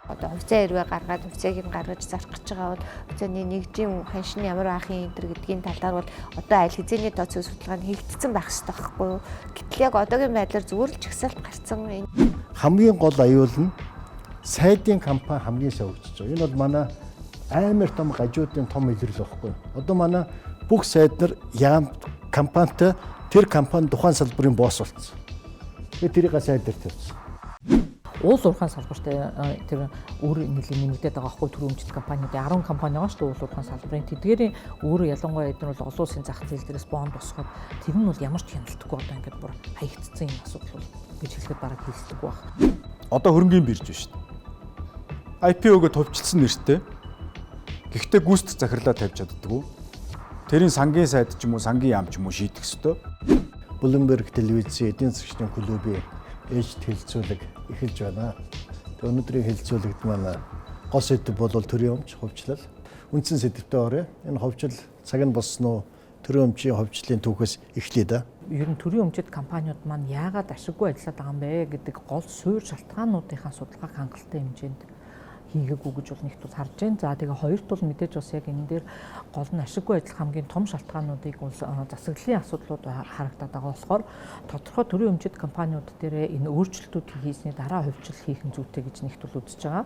Одоо хувьцаа хэрвээ гаргаад, хувьцааг нь гаргаж зарах гэж байгаа бол хувьцааны нэгжийн ханшин ямар байх юм энэ гэдгийн талаар бол одоо аль хэзээний тооцоо судалгаа нь хийгдсэн байх хэрэгтэй байхгүй юу. Гэтэл яг одоогийн байдлаар зүгээр л жагсаалт гарцсан. Хамгийн гол аюул нь сайдын компани хамгийн сайн хөгжиж байгаа. Энэ бол манай амар том гажуудын том илрэл байхгүй юу. Одоо манай бүх сайд нар яам компанитай, тэр компани тухайн салбарын босс болсон. Тэгээ тэрийг сайд дээр тавьсан. Уул уурхайн салбарт тэр өөр нэлээд нэмэгдээд байгаа хгүй, төрийн өмчт компаниудын 10 компани байгаа шүү дээ уул уурхайн салбарын. Тэдгээрийн өөрөө ялангуяа эдгээр бол олон улсын зах зээл дээрээс бонд босгоод, тэр нь бол ямар ч хяналтгүй одоо ингээд бүр хаягдцсан юм асуудал бол гэж хэлэхэд бараг хэлцдэггүй байх. Одоо хөрөнгөний бирж байна шүү дээ. IPO-го товчлсон нэртэй. Гэхдээ гүйцэтгэх захирлаа тавьж чаддаггүй. Тэрийн сангийн сайд ч юм уу, сангийн яам ч юм уу шийдэх ёстой. Bloomberg телевизийн эдийн засгийн клубын ээлжит хэлцүүлэг эхэлж байна. Тэгээ өнөөдрийн хэлцүүлэгт маань гол сэдэв бол төрийн өмч, хувьчлал. Үндсэн сэдэвтэй оръё. Энэ хувьчлал цаг нь болсон уу? Төрийн өмчийн хувьчлалын түүхээс эхлэе да. Ер нь төрийн өмчит компаниуд маань яагаад ашиггүй ажиллаад байгаа юм бэ гэдэг гол суур шалтгаануудынхаа судалгааг хангалттай хэмжээнд хийгээгүй гэж бол нэгт бол харж байна. За, тэгээ хоёрт бол мэдээж бас яг энэ дээр гол нь ашиггүй ажиллах хамгийн том шалтгаануудыг бол засаглалын асуудлууд харагдаад байгаа болохоор тодорхой төрийн өмчит компаниуд дээр энэ өөрчлөлтүүд хийсний дараа хувьчлал хийх нь зүйтэй гэж нэгт бол үзэж байгаа.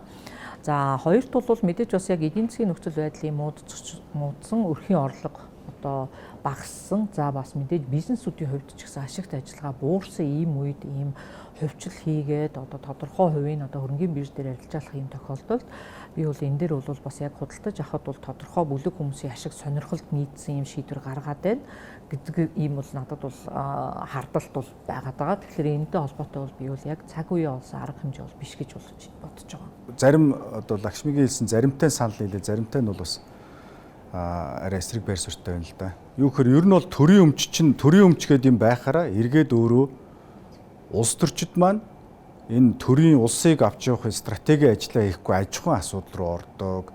За, хоёрт бол мэдээж бас яг эдийн засгийн нөхцөл байдлын муудсан, өрхийн орлого одоо багассан. За, бас мэдээж бизнесүүдийн хувьд ч гэсэн ашигт ажиллагаа буурсан ийм үед ийм хувьчлал хийгээд одоо тодорхой хувийн одоо хөрөнгөний бирж дээр арилжаалах ийм тохиолдолд би бол энэ дээр бол бас яг худалдаж авахд бол тодорхой бүлэг хүмүүсийн ашиг сонирхолд нийцсэн ийм шийдвэр гаргаад байна гэдэг ийм бол надад бол хардалт бол байгаад байгаа. Тэгэхээр энэтэй холбоотой бол би бол яг цаг үеэ олсон арга хэмжээ бол биш гэж бол бодож байгаа. Зарим одоо Лакшмигийн хэлсэн заримтай санал нийлээ, заримтай нь бол бас арай эсрэг байр суурьтай байна л да. Юу гэхээр ер нь бол төрийн өмч чинь, төрийн өмч гэдэг юм байхаараа эргээд өөрөө улс төрчид маань энэ төрийн улсыг авч явах стратеги ажлаа хийхгүй аж ахуйн асуудал руу ордог.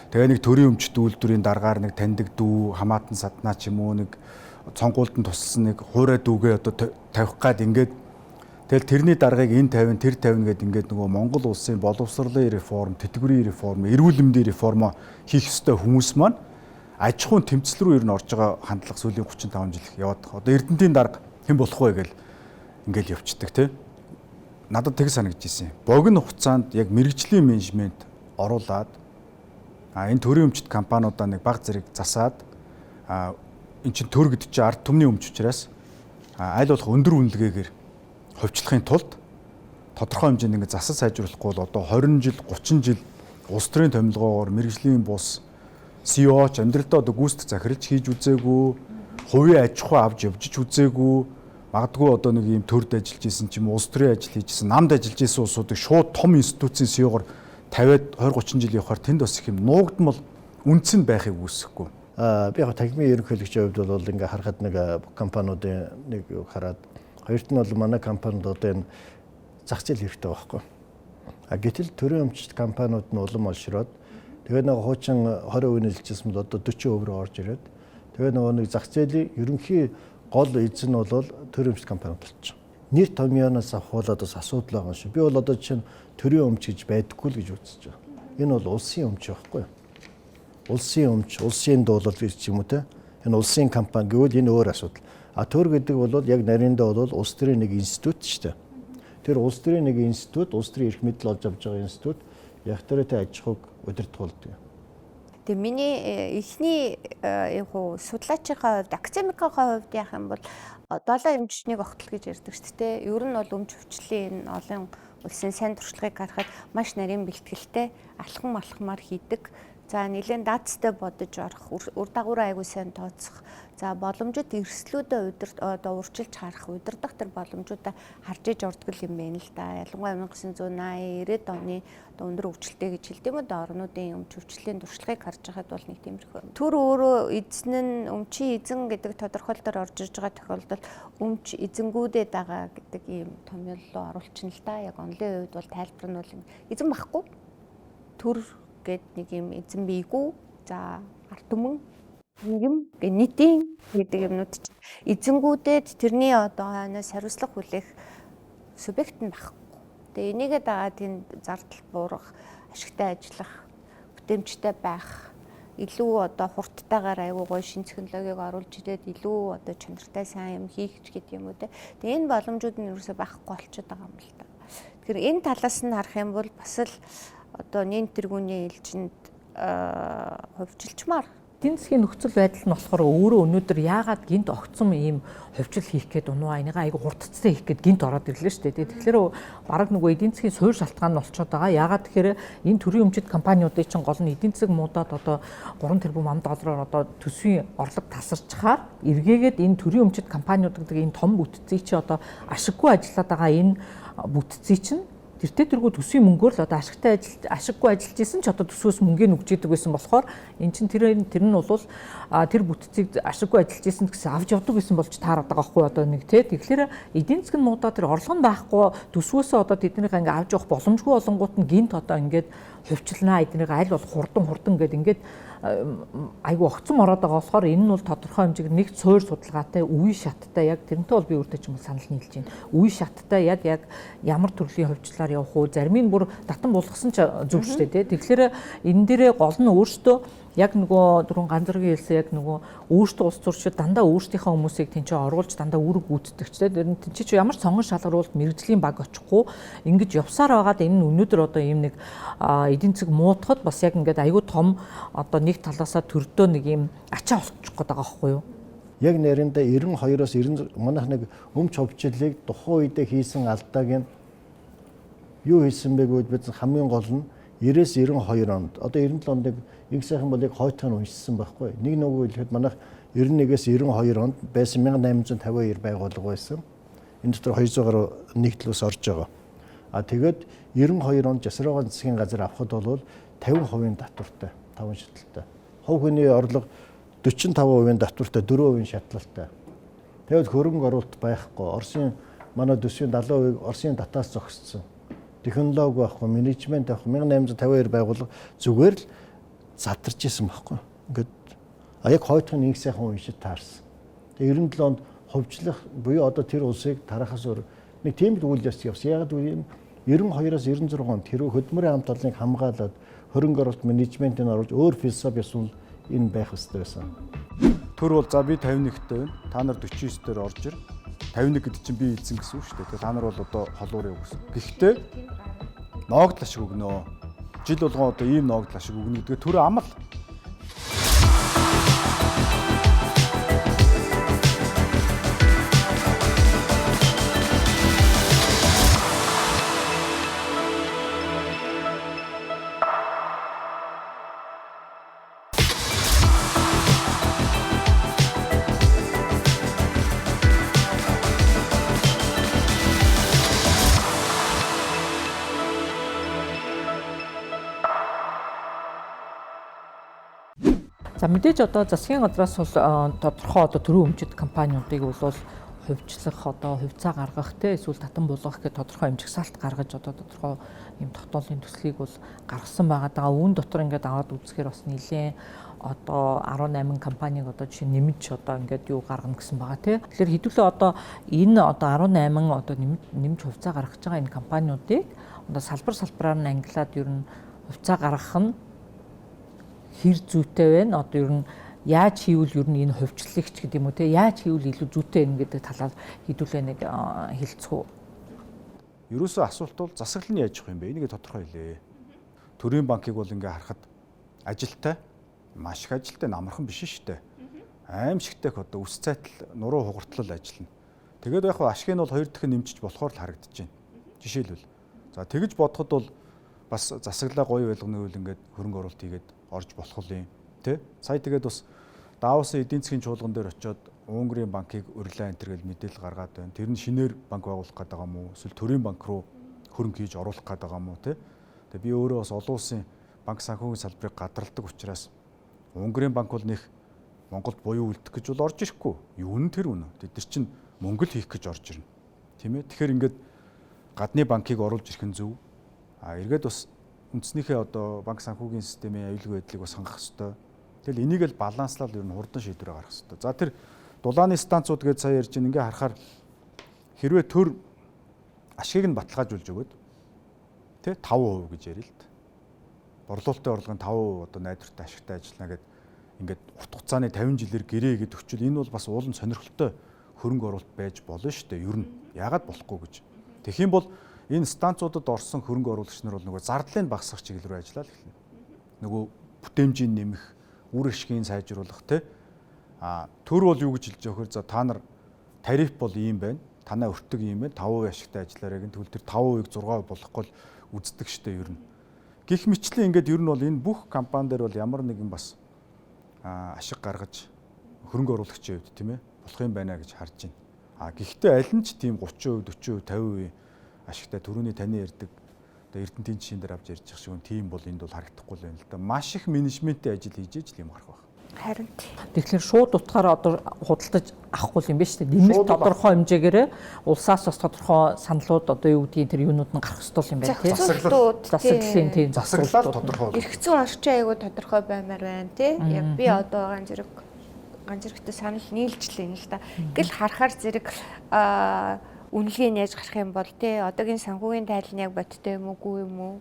Тэгээ нэг төрийн өмчт үйлдвэрийн даргаар нэг таньдаг дүү, хамаатан саднаа ч юм уу, нэг цонгуулдан тусалсан нэг хуурай дүүгээ одоо тавих гад ингээд тэгэл тэрний даргаыг энэ 50, тэр 50 гээд ингээд нөгөө Монгол улсын боловсролын реформ, тэтгэврийн реформ, эрүүл мэндийн реформо хийх ёстой хүмүүс маань аж ахуйн тэмцэл рүү ер нь орж байгаа хандлага сүүлийн 35 жил яваад. Одоо Эрдэнтийн дарга хэн болох вэ гэл ингээл явцдаг, тий. Надад тэг санагдаж ирсэн. Богино хугацаанд яг мэрэгжлийн менежмент оруулаад энэ төрийн өмчт компаниудаа нэг баг зэрэг засаад, эн чинь төр гэдэг чинь ард түмний өмч учраас аль болох өндөр үнэлгээгээр хувьчлахын тулд тодорхой хэмжээнд ингээд засал сайжруулахгүй бол одоо 20 жил, 30 жил улс төрийн томилгоогоор мэрэгжлийн бус CEO ч амьдралдаа одоо гүйцэтгэх захиралч хийж үзээгүй, хувийн аж ахуй авч явж үзээгүй, магадгүй одоо нэг ийм төрд ажиллаж исэн ч юм уу, улс төрийн ажил хийж исэн, намд ажиллаж исэн улсуудыг шууд том институцийн CEO-гоор тавиад 20 30 жил явахаар тэнд бас их юм нуугдмал үнцэн байхыг үүсэхгүй. Би яг танхимын ерөнхийлөгчийн хувьд бол ингээ харахад нэг компаниудын нэг юу хараад, хоёрт нь бол манай компаниуд одоо энэ зах зээл хэрэгтэй байхгүй. А гэтэл төрийн өмчт компаниуд нь улам олшроод, тэгээ нэг хуучин 20% нэлжсэн бол одоо 40% рүү орж ирээд, тэгээ нөгөө нэг зах зээлийн ерөнхий гол эзэн нь бол төрийн өмчт компаниуд болчих. Нэр томьёоноос авахуулаад бас асуудал байгаа шүү. Би бол одоо чинь төрийн өмч гэж байдаггүй л гэж үзэж байгаа. Энэ бол улсын өмч байхгүй юу? Улсын өмч, улсын дуулал гэж юм уу те? Энэ улсын компани гэвэл энэ өөр асуудал. А төр гэдэг бол яг нарийндаа бол улс төрийн нэг институт шүү дээ. Тэр улс төрийн нэг институт, улс төрийн эрх мэдэл олж авч байгаа институт яг тэртэй аж ахуйг удирдахулдаг. Тэгээ миний эхний яг уу судлаачийнхаа хувьд, академикийнхаа хувьд яах юм бол долоо өмчнийг огтол гэж ярьдаг шүү дээ. Ер нь бол өмч хувьчлалын энэ олон улсын сайн туршлагыг харахад маш нарийн бэлтгэлтэй алхам алхмаар хийдэг. За, нэлээд даацтай бодож орох, үр дагавраа аягүй сайн тооцох. За, боломжит эрсдлүүдээ удирд одоо урьдчилж харах, удирдах тэр боломжуудаа харж иж ордог юм байна л да. Ялангуяа 1980 90-ад оны одоо өндөр хөгжилтэй гэж хэлдэг юм уу, орнуудын өмч хөгжлийн туршлагыг харж байхад бол нэг тиймэрхүү. Төр өөрөө эзэн нь өмчийн эзэн гэдэг тодорхойлолтоор орж ирж байгаа тохиолдолд өмч эзэнгүүдээ дагаа гэдэг ийм томьёоллоо оруулчихна л да. Яг онлын хувьд бол тайлбар нь бол эзэн байхгүй. Төр гээд нэг юм эзэн бийгүү. За, ард түмэн нийгэм нийтийн гэдэг юмнууд чинь эзэнгүүдэд тэрний одоо хойноос хариуцлага хүлээх субъект нь байхгүй. Тэгээ энийгээ дагаад тэнд зардал буурах, ашигтай ажиллах, бүтээмжтэй байх, илүү одоо хурдтайгаар айгуу гоё шин технологиг оруулж ирээд илүү одоо чанартай сайн юм хийх ч гэдэг юм уу те. Тэгээ энэ боломжууд нь ерөөсөй байхгүй болчиход байгаа юм л та. Тэгэхээр энэ талаас нь харах юм бол бас л одоо нэн тэргүүний ээлжинд хувьчилчмаар. Эдийн засгийн нөхцөл байдал нь болохоор өөрөө өнөөдөр яагаад гинт огцом ийм хувьчил хийх гээд унуу энийгээ айгу хурдцтай хийх гээд гинт ороод ирлээ шүү дээ. Тэгэхээр бараг нөгөө эдийн засгийн суур шалтгаан нь болчиход байгаа. Яагаад тэгэхээр энэ төрийн өмчит компаниудын чинь гол нь эдийн засаг муудаад одоо 3 тэрбум ам доллараар одоо төсвийн орлого тасарчхаар эргээгээд энэ төрийн өмчит компаниуд гэдэг энэ том бүтцийг чи одоо ашиггүй ажиллаад байгаа энэ бүтцийг чинь тэртээ тэргүй төсвийн мөнгөөр л одоо ашигтай ажил ашиггүй ажиллаж исэн ч одоо төсвөөс мөнгө нь өгч идэг байсан болохоор эн чинь тэр нь бол тэр бүтцийг ашиггүй ажиллаж исэн гэсэн авч явдаг байсан болж таарад байгаа байхгүй одоо нэг тий. Тэгэхээр эдийн засгийн муудаа тэр орлого нь байхгүй төсвөөсөө одоо тэднийг ингээ авч явах боломжгүй болонгууд нь гинт одоо ингээд хувьчлнаа эднийг аль бол хурдан гэд ингээд айгу огцом ороод байгаа болохоор энэ нь бол тодорхой хэмжээгээр нэг цуур судалгаатай үе шаттай яг тэрнтэй бол би өөртөө ч юм уу санал нийлж байна. Үе шаттай яг ямар төрлийн хувьчлалаар явах уу, зарим нь бүр татан булгасан ч зөв шүү дээ тий. Тэгэхээр энэ дээрээ гол нь өөртөө яг нөгөө дөрвөн ганцргийн хэлсэн яг нөгөө өөртөө улс төрчид дандаа өөрсдийнхөө хүмүүсийг тэнцээ оруулж дандаа үүрэг гүйцэтгэж те тэр нь тэнцээ чи ямар ч сонгон шалгаруулалт мэрэгжлийн баг очихгүй ингэж явсаар байгаад энэ нь өнөөдөр одоо ийм нэг эдийн засаг муутахад бас яг ингээд айгүй том одоо нэг талаасаа төрдөө нэг ийм ачаа болчих гээд байгаа байхгүй юу? Яг нэрэндээ 92-оос 90 манайх нэг өмч ховчлыг тухайн үедээ хийсэн алдааг нь юу хийсэн бэ гэвэл бид хамгийн гол нь 90-с 92 онд одоо 97 онд их сайхан бол яг хойтох нь уншсан байхгүй. Нэг нөгөө хэлэхэд манайх 91-ээс 92 онд байсан 1852 байгууллага байсан. Энэ дотор 200 гаруй нэгдэл ус орж байгаа. А тэгээд 92 онд Жасраагаан засгийн газар авахд бол 50% татвартай, 5 шатлалтай. Хувь хүний орлого 45% татвартай, 4% шатлалтай. Тэгэд хөрөнгө оруулалт байхгүй. Оросын манай төсвийн 70% Оросын татаас зогссон. Технологи байхгүй, менежмент байхгүй. 1852 байгууллага зүгээр л задарч исэн байхгүй. Ингээд яг хойтох нь инх сайхан уншид таарсан. Тэгээ 97 онд хувьчлах буюу одоо тэр улсыг тарахаас өөр нэг тийм л үйл явц явсан. Яг гэвэл 92-оос 96 онд хэрвээ хөдөлмөрийн хамт олоныг хамгаалаад хөрөнгө оруулалт менежментийг оруулж өөр философи ёсвол энэ байх ёстой байсан. Төр бол за би 51-тэй байна. Та нар 49 дээр орж ир. 51 гэдэг чинь би хэлсэн гэсэн үг шүү дээ. Тэгээ та нар бол одоо холуур яв гэсэн. Гэхдээ ноогдол ашиг өгнө. Жил болгон одоо ийм ноогдол ашиг өгнө гэдгээ төр амал. За мэдээж одоо засгийн газраас бол тодорхой одоо төрийн өмчит компаниудыг бол хувьчлах одоо хувьцаа гаргах те эсвэл татан буулгах гэх тодорхой эмчигсаалт гаргаж одоо тодорхой ийм тогтоолын төслийг бол гаргасан байгаа даа. Үүн дотор ингээд аваад үзэхээр бас нэлээд одоо 18 компаниг одоо жишээ нэмж одоо ингээд юу гаргана гэсэн байгаа тий. Тэгэхээр хэдүүлээ одоо энэ одоо 18 одоо нэмж хувьцаа гаргаж байгаа энэ компаниудыг одоо салбар салбараар нь ангилаад ер нь хувьцаа гаргах нь хэр зүйтэй байна? Одоо ер нь яаж хийвэл ер нь энэ хувьчлалыг ч гэдэг юм уу те яаж хийвэл илүү зүйтэй юм гэдэг талаар хэдүүлээ нэг хэлцэх үү? Ерөөсөө асуулт бол засаглал нь яаж явах юм бэ? Энийг тодорхой хэлээ. Төрийн банкыг бол ингээ харахад ажилтай, маш их ажилтай, намархан биш шүү дээ. Аимшигтай их одоо үс цайтал, нуруу хугартлал ажиллана. Тэгээд яг хаа ашиг нь бол хоёр дахин нэмжиж болохоор л харагдаж байна. Жишээлбэл. За тэгж бодоход бол бас засаглаа гоё байлганы үйл ингээд хөрөнгө оруулалт хийгээд орж болох юм тий. Сая тэгээд бас Давосын эдийн засгийн чуулган дээр очиод Унгарын банкыг урилаа энэ төр гэл мэдээлэл гаргаад байна. Тэр нь шинээр банк байгуулах гээд байгаа юм уу? Эсвэл төрийн банк руу хөрөнгө хийж оруулах гээд байгаа юм уу тий. Тэгээ би өөрөө бас олон улсын банк санхүүгийн салбарыг гадралдаг учраас Унгарын банк бол нэх Монголд буюу үлдэх гэж бол орж ирэхгүй. Юу нь тэр үнэ. Тэд нар чинь мөнгө л хийх гэж орж ирнэ. Тийм ээ. Тэгэхээр ингээд гадны банкыг оруулж ирэх нь зөв. А эргээд бас үндснийхээ одоо банк санхүүгийн системийн аюулгүй байдлыг бас хангах ёстой. Тэгэл энийг л баланслал ер нь хурдан шийдвэрээ гаргах ёстой. За тэр дулааны станцууд гэж сая ярьж байна. Ингээ харахаар хэрвээ төр ашигыг нь баталгаажуулж өгөөд Тэ 5% гэж ярил л да. Борлуулалтын орлогын 5% одоо найдвартай ашигтай ажиллана гэд ингээд урт хугацааны 50 жилээр гэрээ гэдэг өгчвөл энэ бол бас уулын сонирхолтой хөрөнгө оруулалт байж болно шүү дээ. Ер нь яагаад болохгүй гэж. Тэгэх юм бол энэ станцуудад орсон хөрөнгө оруулагч нар бол нөгөө зардлыг багасгах чиглэл рүү ажиллаа л эхэлнэ. Нөгөө бүтээмжийг нэмэх, үр ашгийг сайжруулах те. А төр бол юу гэж хэлж байгаа вөхөр, за та нар тариф бол ийм байна. Танай өртөг ийм байна. 5% ашигтай ажиллаарай гэн. Тэгвэл тэр 5%-ыг 6% болохгүй л үздэг штэ ер нь. Гэх мэтлэн ингээд ер нь бол энэ бүх компани дээр бол ямар нэгэн бас ашиг гаргаж хөрөнгө оруулагчийн хувьд тийм болох юм байна гэж харж байна. А гэхдээ аль нь ч тийм 30%, 40%, 50% ашигтай түрүүний таны ярьдаг одоо Эрдэнтийн жишээн дээр авч ярьж байгаа шиг тийм бол энд бол харагдахгүй л байна л да. Маш их менежментийн ажил хийж иж л юм гарах байх. Харин тэгэхээр шууд утгаараа одоо худалдаж авахгүй юм байна шүү дээ. Нэмэлт тодорхой хэмжээгээр улсаас бас тодорхой саналууд одоо юу гэдгийг тэр юунууд нь гарах ёстой юм байна тийм. Засаглалын тийм засаглал тодорхой. Эрх зүйн орчин айгуу тодорхой баймар байна тий. Яг би одоо ган зэрэгтэй санал нийлжлээ юм л да. Ингээл харахаар зэрэг үнэлгээ нь яаж гарах юм бол тий. Одоогийн санхүүгийн тайлан нь яг бодиттой юм уугүй юм уу?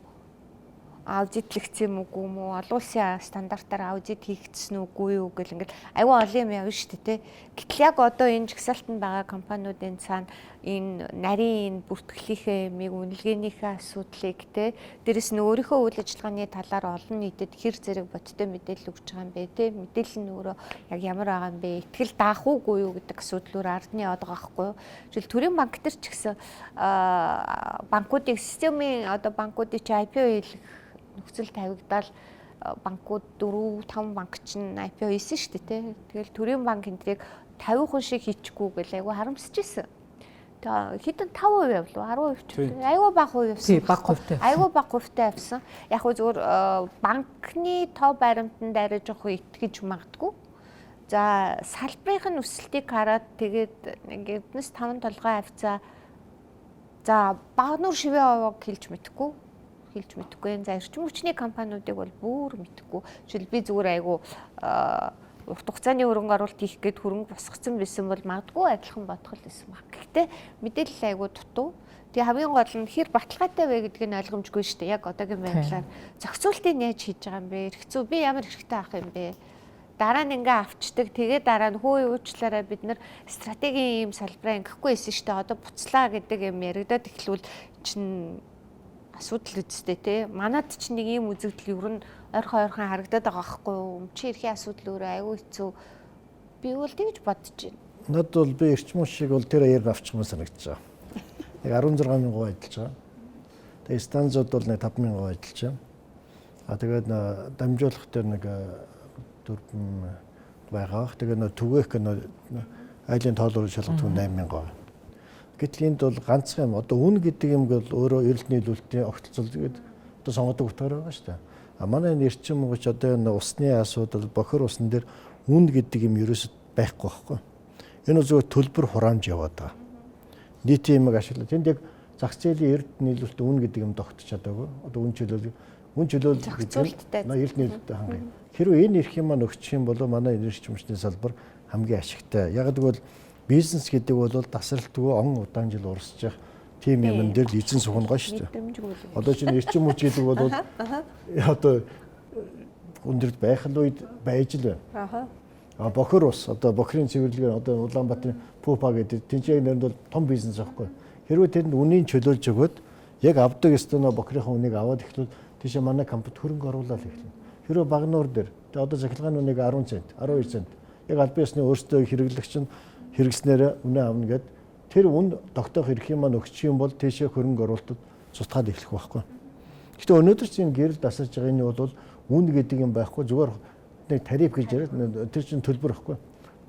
Аудитлэгдсэн юм уугүй юм уу? Олон улсын стандартаар аудит хийгдсэн үгүй юу гэл ингээл аюу олон юм явна шүү дээ, тэ. Гэтэл яг одоо энэ жагсаалтанд байгаа компаниудын цаана энэ нарийн энэ бүртгэлийнхээ юмыг, үнэлгээнийхээ асуудлыг, тэ. Дээрэс нь өөрийнхөө үйл ажиллагааны талаар олон нийтэд хэр зэрэг бодиттой мэдээлэл өгч байгаа юм бэ, тэ. Мэдээлэл нь өөрөө яг ямар байгаа юм бэ? Итгэл даах уугүй юу гэдэг асуудлуур ардны яваад байгаа байхгүй юу? Жишээл төрийн банк төр ч гэсэн банкуудыг системийн одоо банкуудыг чи IPO хийх нөхцөл тавигдаал банкуд 4 5 банк чинь IPO хийсэн шүү дээ, тэ. Тэгэл төрийн банк энтрийг 50% шиг хийчихгүй гэл айгу харамсаж исэн. Тэгээ хэдэн 5% явлаа, 10% ч айгу бага хувь явсан. Бага хувьтай. Айгу бага хувьтай явсан. Яг хөө зүгээр банкны тоо баримтанд арай жоохон итгэж магадгүй. За салбарын өсөлтийг хараад тэгээд ингээд эднес 5 толгой авцаа. За багнуур шивээ овоог хэлж мэдэхгүй. За эрчим хүчний компаниудыг бол бүр мэдэхгүй. Жишээл би зүгээр айгу урт хугацааны хөрөнгө оруулалт хийх гээд хөрөнгө босгоцсон байсан бол магадгүй адилхан бодох л байсан баг. Гэхдээ мэдээлэл айгу дутуу. Тэгээ хамгийн гол нь хэр баталгаатай вэ гэдгийг нь ойлгомжгүй шүү дээ. Яг одоогийн байдлаар зохицуултыг яаж хийж байгаа юм бэ? Эрх зүй би ямар хэрэгтэй авах юм бэ? Дараа нь ингээ авчдаг. Тэгээ дараа нь хөө уучлаарай бид нар стратегийн ийм салбараа ингэхгүй байсан шүү дээ. Одоо буцлаа гэдэг юм яригадад эхлүүл чинь асуудал үсттэй те. Манад ч нэг ийм үзэгдэл ер нь ойрхон ойрхон харагдаад байгаа байхгүй юу? Өмчийн эрхийн асуудал өөрөө аюу хэцүү. Би бол тэгж бодож байна. Надад бол би эрчим хүч шиг бол тэр аяар авчих юм санагдаж байгаа. Яг 16 мянган ажиллаж байгаа. Тэгээ станцууд бол нэг 5 мянган ажиллаж байна. А тэгээд дамжуулах дээр нэг 4 байгаа. Тэгээ нөө түгээх нөө айлын тоолоор шалгадаг 8 мянган. Гэтэл энд бол ганцхан юм. Одоо үн гэдэг юм бол өөрөө эрэлт нийлүүлэлтийн огтлцол гэдэг одоо сонгодог утгаар байгаа шүү дээ. А манай энэ эрчим хүч одоо энэ усны асуудал, бохир усан дээр үн гэдэг юм ерөөсөд байхгүй байхгүй. Энэ зүгээр төлбөр хураамж яваад байгаа. Нийтийн юмыг ашиглаа. Тэнд яг зах зээлийн эрэлт нийлүүлэлт үн гэдэг юм тогтож чадаагүй. Одоо үн чөлөөл гэдэг нь эрэлт нийлүүлэлттэй хангая. Хэрвээ энэ эрх юм маань өгчих юм бол манай эрчим хүчний салбар хамгийн ашигтай. Яг гэвэл бизнес гэдэг бол тасралтгүй он удаан жил урсж явах тийм юм дээр л эзэн сухна шүү дээ. Одоо чинь эрчим хүч гэдэг бол одоо өндөрлөд байх л үед байж л байна. А бохир ус одоо бохирын цэвэрлэгээр одоо Улаанбаатарын Пупа гэдэг тэнцээ нэрэнд бол том бизнес аахгүй. Хэрвээ тэрэнд үнийн чөлөөлж өгөөд яг авдаг ёстойноо бохирынхаа үнийг аваад эхлүүл тийшээ манай компани хөрөнгө оруулаад эхэлнэ. Хэрвээ багнуур дээр одоо цахилгааны үнийг 10 цент, 12 цент яг албан ёсны өөрсдөө хэрэглэгч нь хэрэгснээр үнэ авна гэд тэр үн тогтоох эрхийн маань өгчих юм бол тийшээ хөрөнгө оруулалтад цутгаад эхлэх байхгүй. Гэхдээ өнөөдөр чинь гэрэл дасаж байгаа энэ бол үн гэдэг юм байхгүй, зүгээр нэг тариф гэж яриад тэр чинь төлбөр байхгүй.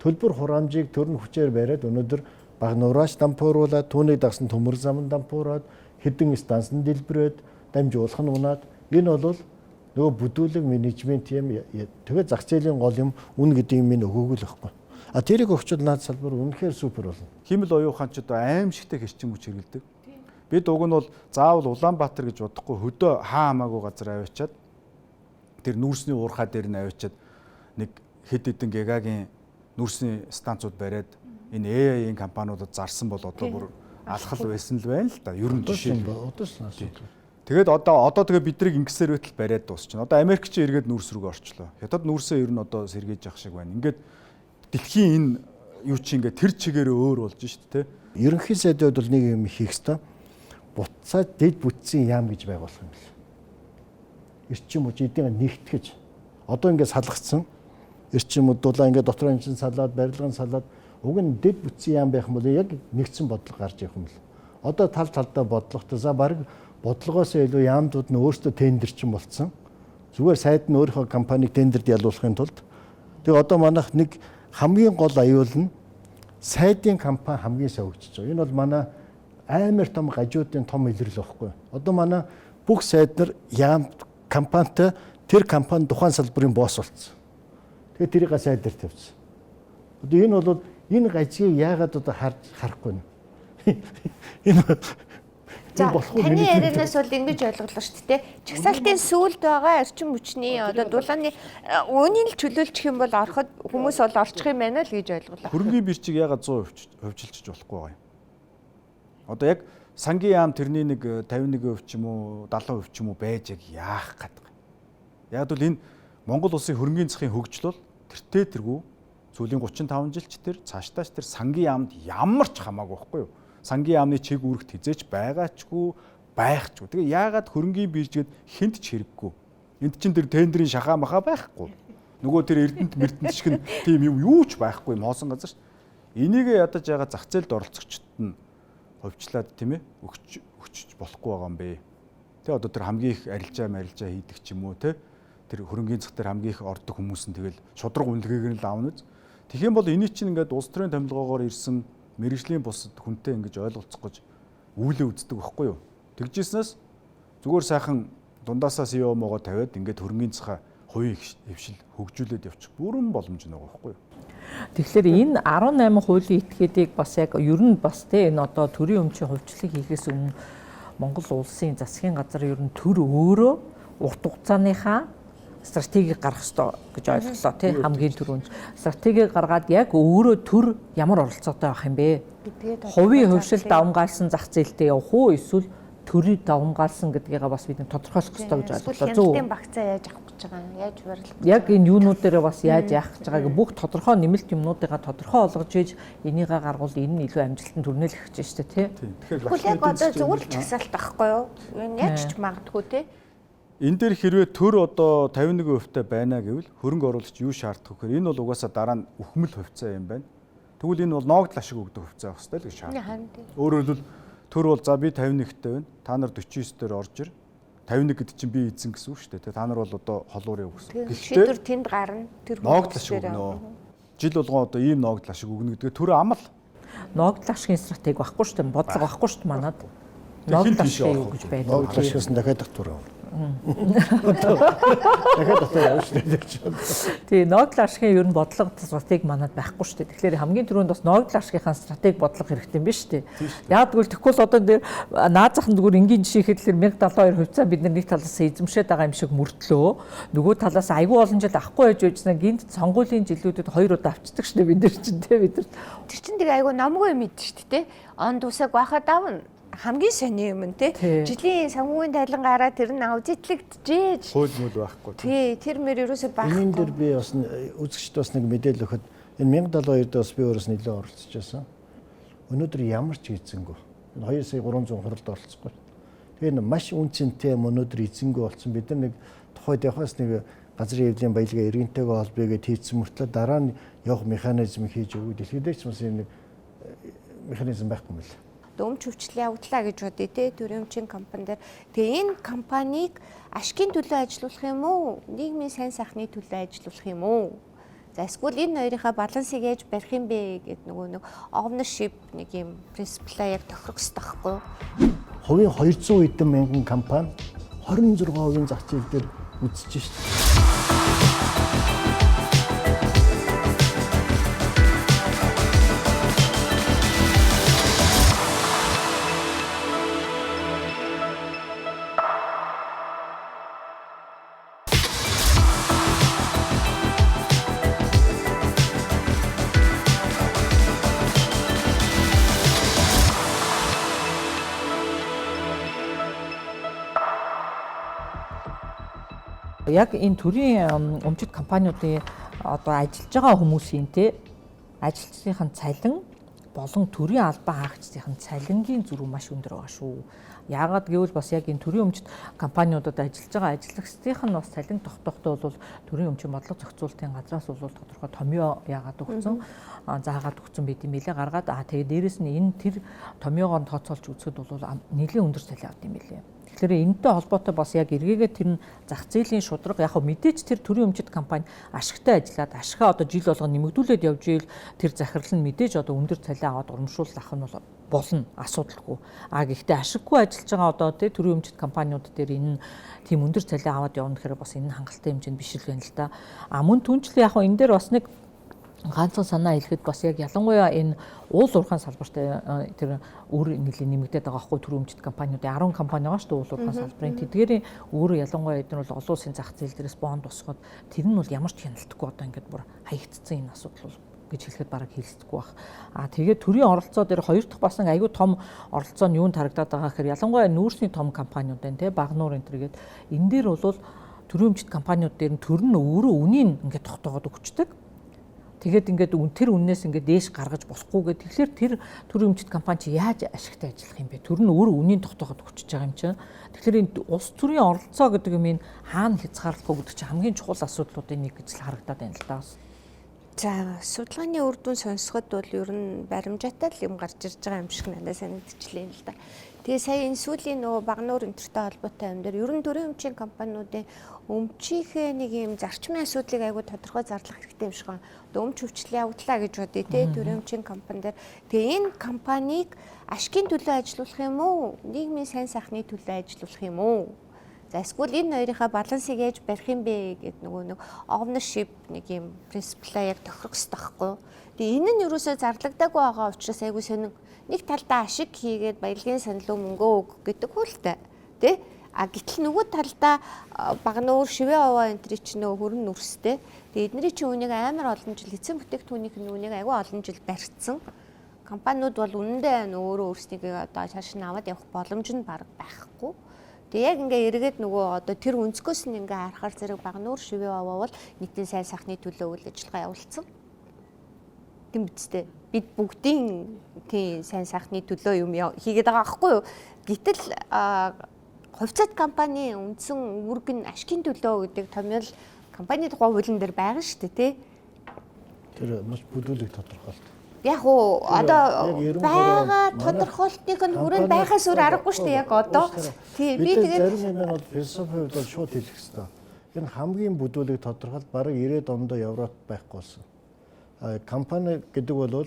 Төлбөр хураамжийг төрн хүчээр бариад өнөөдөр багнуураач дампууруулад түүнийг дагсан төмөр зам дампуураад хэдэн станцанд дэлбэрээд дамжуулах нь унаад энэ бол нөгөө бүдүүлэг менежмент юм. Тэгээ зах зээлийн гол юм үн гэдэг юм минь өгөөгүй л байхгүй. А тэрийг өгчвөл наад салбар үнэхээр супер болно. Химэл оюухан ч одоо аимшигтай хэрчим хүч хэрэгэлдэг. Бид уг нь бол заавал Улаанбаатар гэж бодохгүй хөдөө хаа хамаагүй газар аваачаад тэр нүүрсний уурхай дээр нь аваачаад нэг хэд хэдэн гигагийн нүүрсний станцууд бариад энэ AI-ийн компаниудад зарсан бол одоо бүр алхал байсан л байна л да. Ер нь жишээ. Одоо асуудал. Тэгээд одоо тэгээ бидрийг ингэсээр байтал бариад дуусчихна. Одоо Америк чи эргээд нүүрс рүүгээ орчлоо. Хятад нүүрсээ ер нь одоо сэргийж явах шиг байна. Ингээд дэлхийн энэ юу чи ингээд тэр чигээрээ өөр болж шít те. Ерөнхий сайдууд бол нэг юм хийх ёстой. Буцаад дэд бүтцийн яам гэж байгуулах юм бэл. Эрчим хүч эдийн нэгтгэж одоо ингээд салгацсан. Эрчим дулаан ингээд дотор нь чинь салаад, барилга нь салаад уг нь дэд бүтцийн яам байх юм бол яг нэгдсэн бодлого гарч ирэх юм бэл. Одоо тал талдаа бодлоготой за баг бодлогоос илүү яамдууд нь өөрсдөө тендер чинь болцсон. Зүгээр сайд нь өөрийнхөө компанийг тендерд ялуулахын тулд тэгээ одоо манайх нэг хамгийн гол аюул нь сайдын компани хамгийн сайн хөгжиж байгаа. Энэ бол манай амар том гажуудын том илрэл байхгүй. Одоо манай бүх сайд нар яам компанитай тэр компани тухайн салбарын босс болцсон. Тэгээ тэрийг сайд дээр тавьчихсан. Одоо энэ бол энэ гажиг яагаад одоо харж харахгүй нэ. Энэ За таны ярианаас бол ингэж ойлголоо шүү дээ. Чагсаалтын сүүлд байгаа эрчим хүчний одоо дулааны үүнийг л чөлөөлчих юм бол ороход хүмүүс бол орчих юм байна л гэж ойлголоо. Хөрөнгийн бирчиг ягаад 100% хувьчилчих болохгүй байгаа юм? Одоо яг сангийн яам тэрний нэг 51% ч юм уу 70% ч юм уу байж яг яах гээд байгаа юм. Яг бол энэ Монгол улсын хөрөнгийн захын хөгжил бол тэртээ тэргүй сүүлийн 35 жилч тэр цаашдаач тэр сангийн яамд ямар ч хамаагүй байхгүй юу? Сангийн яамны чиг үүрэгт хизээч байгаачгүй байхчгүй. Тэгээ яагаад хөрөнгийн биржгээд хинт ч хэрэггүй. Энд чин тэр тендрийн шахаа маха байхгүй. Нөгөө тэр эрдэнэт мэрдэнт шиг нь тийм юм юу ч байхгүй юм хоосон газар ш. Энийг ядаж яга зах зээлд оролцогчд нь хувьчлаад тийм ээ өгч болохгүй байгаа юм бэ. Тэ одоо тэр хамгийн их арилжаа марилжаа хийдэг ч юм уу тэ тэр хөрөнгийн зах дээр хамгийн их ордог хүмүүс нь тэгэл шудраг үнэлгээг нь л аавна үз. Тэгэх юм бол эний чинь ингээд улс төрийн томилгоогоор ирсэн мэрэгжлийн бусад хүнтэй ингэж ойлголцох гэж үүлээ үздэг байхгүй юу? Тэгжсэнээс зүгээр сайхан дундаасаа CEO моогоо тавиад ингээд хөрөнгийн цахаа хувийн хвшил хөгжүүлээд явчих бүрэн боломж нэг байхгүй юу? Тэгэхээр энэ 18 хуулийн этгээдийг бас яг ер нь бас те энэ одоо төрийн өмчийн хувьчлалыг хийхээс өмнө Монгол улсын засгийн газар ер нь төр өөрөө урт хугацааныхаа стратегийг гаргах ёстой гэж ойлголоо тий хамгийн түрүүнд стратегийг гаргаад яг өөрөө төр ямар оролцоотой байх юм бэ? Хувийн хувьшил давамгайлсан зах зээлтэй явах уу эсвэл төрийг давамгайлсан гэдгийг бас бид тодорхойлох ёстой гэж ойлголоо. Зөв. Хяналтын багцаа яаж авах гэж байгаа юм? Яаж барилах? Яг энэ юунууд дээр бас яаж яах гэж байгааг бүх тодорхой нэмэлт юмнуудыгаа тодорхой олгож иж энийгээ гаргуул энэ нь илүү амжилтанд хүрнэ л гэж байна шүү дээ тий. Тэгэхээр яг одоо зүгээр л чагсаалт байхгүй юу? Энэ яаж ч магадгүй тий. Энэ дээр хэрвээ төр одоо 51% байна гэвэл хөрөнгө оруулагч юу шаардах вэ гэхээр энэ бол угаасаа дараа нь үхмэл хувьцаа юм байна. Тэгвэл энэ бол ноогдол ашиг өгдөг хувьцаа байх хэрэгтэй л гэж шаарддаг. Өөрөөр хэлбэл төр бол за би 51-тэй байна. Та нар 49 дээр орж ир. 51 гэдэг чинь би эзэн гэсэн үг шүү дээ. Та нар бол одоо холуур яв гэсэн. Гэхдээ шийдвэр тэнд гарна. Тэр ноогдол ашиг өгнө. Жил болгон одоо ийм ноогдол ашиг өгнө гэдгээ төр амал. Ноогдол ашигын стратеги байхгүй шүү дээ. Бодлого байхгүй шүү дээ манад. Ноогдол ашиг юу гэж байдаг. Ноогдол ашигаас нь дахиад татвар авна. Дахиад татвар авна шүү дээ. Тий, ноогдол ашигын ер нь бодлого стратеги манад байхгүй шүү дээ. Тэгэхээр хамгийн түрүүнд бас ноогдол ашигынхаа стратеги бодлого хэрэгтэй юм биш үү? Яг тэгвэл тэгэхгүй л одоо дээр наазахын зүгээр энгийн жишээ хэлэхээр 1072 хувьцаа бид нэг талаас эзэмшээд байгаа юм шиг мөртлөө нөгөө талаас айгүй олон жил авахгүй байж байжснаа гинт сонгуулийн жилүүдэд хоёр удаа авчдаг шүү дээ бид нар чинь тий бид нар. Тэр чинь тэг айгүй номгүй юм идэв шүү дээ. Он дусаг байхад авна. Хамгийн сони юм те. Жилийн санхүүгийн тайлан гараа тэр нь аудитлэгджээж. Хууль мөл байхгүй. Тий, тэр мөр ерөөсөө байхгүй. Энэ дээр би бас үзэгчд бас нэг мэдээлэл өгөхөд энэ 1072-д бас би өөрөөс нэлээд оролцож байсан. Өнөөдөр ямар ч эзэнгүй. Энэ 2 сая 300 хуралд оролцохгүй. Тэгээ энэ маш үн цэнтэй юм өнөөдөр эзэнгүй болсон. Бид нар нэг тухайд явахаас нэг газрын эвлийн баялгаа иргэнтэйгээ холбоё гэж хийцэн мөртлөө дараа нь явах механизм хийж өгөх. Дэлхийдээ ч бас юм нэг механизм байхгүй юм л. Өмч хөвчлээ явагдлаа гэж бодъё те төрийн өмчийн компани дээр. Тэгээ энэ компанийг ашигын төлөө ажилуулах юм уу? Нийгмийн сайн сайхны төлөө ажилуулах юм уу? За эсвэл энэ хоёрынхаа балансыг яаж барих юм бэ гэд нөгөө нэг ownership нэг юм принциплаа яг тохирох хэрэгтэй байхгүй юу? Хувийн 200 хэдэн мянган компани 26% зах зээл дээр үзэж шээ. Яг энэ төрийн өмчит компаниудын одоо ажиллаж байгаа хүмүүсийн те ажилчдын цалин болон төрийн албан хаагчдын цалингийн зүрх маш өндөр байгаа шүү. Яагаад гэвэл бас яг энэ төрийн өмчит компаниудад ажиллаж байгаа ажиллагчдын нь бас цалин тогтоохтой бол төрийн өмчийн бодлого зохицуулалтын газраас бол тодорхой томьёо яагаад өгсөн, заагаад өгсөн байт юм билээ гаргаад тэгээ дээрэс нь энэ тэр томьёогоор тооцоолж үзэхэд бол нэлээд өндөр цалин авд юм билээ. Тэгэхээр энэтэй холбоотой бас яг эргээгээ тэр нь зах зээлийн шударга яг хөө мэдээж тэр төрийн өмчит компани ашигтай ажиллаад ашгаа одоо жил болгон нэмэгдүүлээд явж ийл тэр захирал нь мэдээж одоо өндөр цалин аваад урамшуулал авах нь бол болно асуудалгүй. А гэхдээ ашиггүй ажиллаж байгаа одоо тий төрийн өмчит компаниуд дээр энэ нь тийм өндөр цалин аваад явна гэхээр бас энэ нь хангалттай хэмжээнд биш л байна л да. А мөн түнчлэн яг хөө энэ дээр бас нэг ганцхан санаа хэлэхэд бас яг ялангуяа энэ уул уурхайн салбарт тэр үр нэлээд нэмэгдээд байгаа хгүй төрийн өмчит компаниудын 10 компани байгаа шүү дээ уул уурхайн салбарын. Тэдгээрийн өөрөө ялангуяа эдгээр бол олон улсын зах зээл дээрээс бонд босгоод тэр нь бол ямар ч хяналтгүй одоо ингээд бүр хаягдцсан энэ асуудал бол гэж хэлэхэд бараг хэлцдэггүй байх. А тэгээд төрийн оролцоо дээр хоёр дахь бас нэг аюу том оролцоо нь юунд харагдаад байгаа гэхээр ялангуяа нүүрсний том компаниуд байна те Багнуур энэ төр гээд энэ дээр бол төрийн өмчит компаниуд дээр нь төр нь өөрөө үнийг ингээд тогтоогод өгчдөг. Тэгээд ингээд тэр үннээс ингээд дээш гаргаж болохгүйгээ тэгэхээр тэр төрийн өмчит компани чи яаж ашигтай ажиллах юм бэ? Тэр нь өөр үнийн тогтооход өгчөж байгаа юм чинь. Тэгэхээр энэ улс төрийн оролцоо гэдэг юм энэ хаана хязгаарлах вэ гэдэг чинь хамгийн чухал асуудлуудын нэг гэж л харагдаад байна л да. За судалгааны үр дүн сонсоход бол ер нь баримжаатай л юм гарч ирж байгаа юм шиг надад санагдчихлээ л да. Тэгээ сая энэ сүүлийн нөгөө Багнуур энтертэй холбоотой юм дээр ер нь төрийн өмчийн компаниудын өмчийнхээ нэг юм зарчмын асуудлыг айгүй тодорхой зарлах хэрэгтэй юм шиг байна. Одоо өмч хөвчлөл явагдлаа гэж бодъё те төрийн өмчийн компани дээр. Тэгээ энэ компанийг ашигын төлөө ажилуулах юм уу? Нийгмийн сайн сайхны төлөө ажилуулах юм уу? За эсвэл энэ хоёрынхаа балансыг яаж барих юм бэ гэд нөгөө нэг ownership нэг юм принциплаа яг тохирох хэрэгтэй байхгүй юу? Тэгээ энэ нь ерөөсөө зарлагдаагүй байгаа учраас айгүй сонин нэг талдаа ашиг хийгээд баялагын санал мөнгөө өг гэдэг хүлтэй тий? А гэтэл нөгөө талдаа Багнуур шивээ овоо энэ төр чинь нөгөө хөрөн нүрстэй. Тэгээ эдний чинь үнийг амар олон жил эцсийн бүтээгдэхүүнийх нь үнийг айгүй олон жил барьцсан. Компаниуд бол үнэндээ өөрөө өөрсдийгөө одоо цааш нь аваад явах боломж нь бараг байхгүй. Тэгээ яг ингээ эргээд нөгөө одоо тэр өнцгөөс нь ингээ харахаар зэрэг Багнуур шивээ овоо бол нийтийн сайн сайхны төлөө үйл ажиллагаа явуулсан. Тийм биз дээ. Бид бүгдийн тийм сайн сайхны төлөө юм хийгээд байгаа байхгүй юу? Гэтэл хувьцаат компани үндсэн үүрэг нь ашигын төлөө гэдэг томьёол компани тухай хуулийн дээр байгаа шүү дээ, тий? Тэр маш бүдүүлэг тодорхойлт. Яг уу одоо байгаа тодорхойлтыг нь хүрээнд байхаас өөр аргагүй шүү дээ яг одоо. Тий, би тэгээд зарим юм нь бол философи хувьд бол шууд хэлэх хэрэгтэй. Энэ хамгийн бүдүүлэг тодорхойлт бараг 90-ад онд Европт байхгүй болсон. Компани гэдэг бол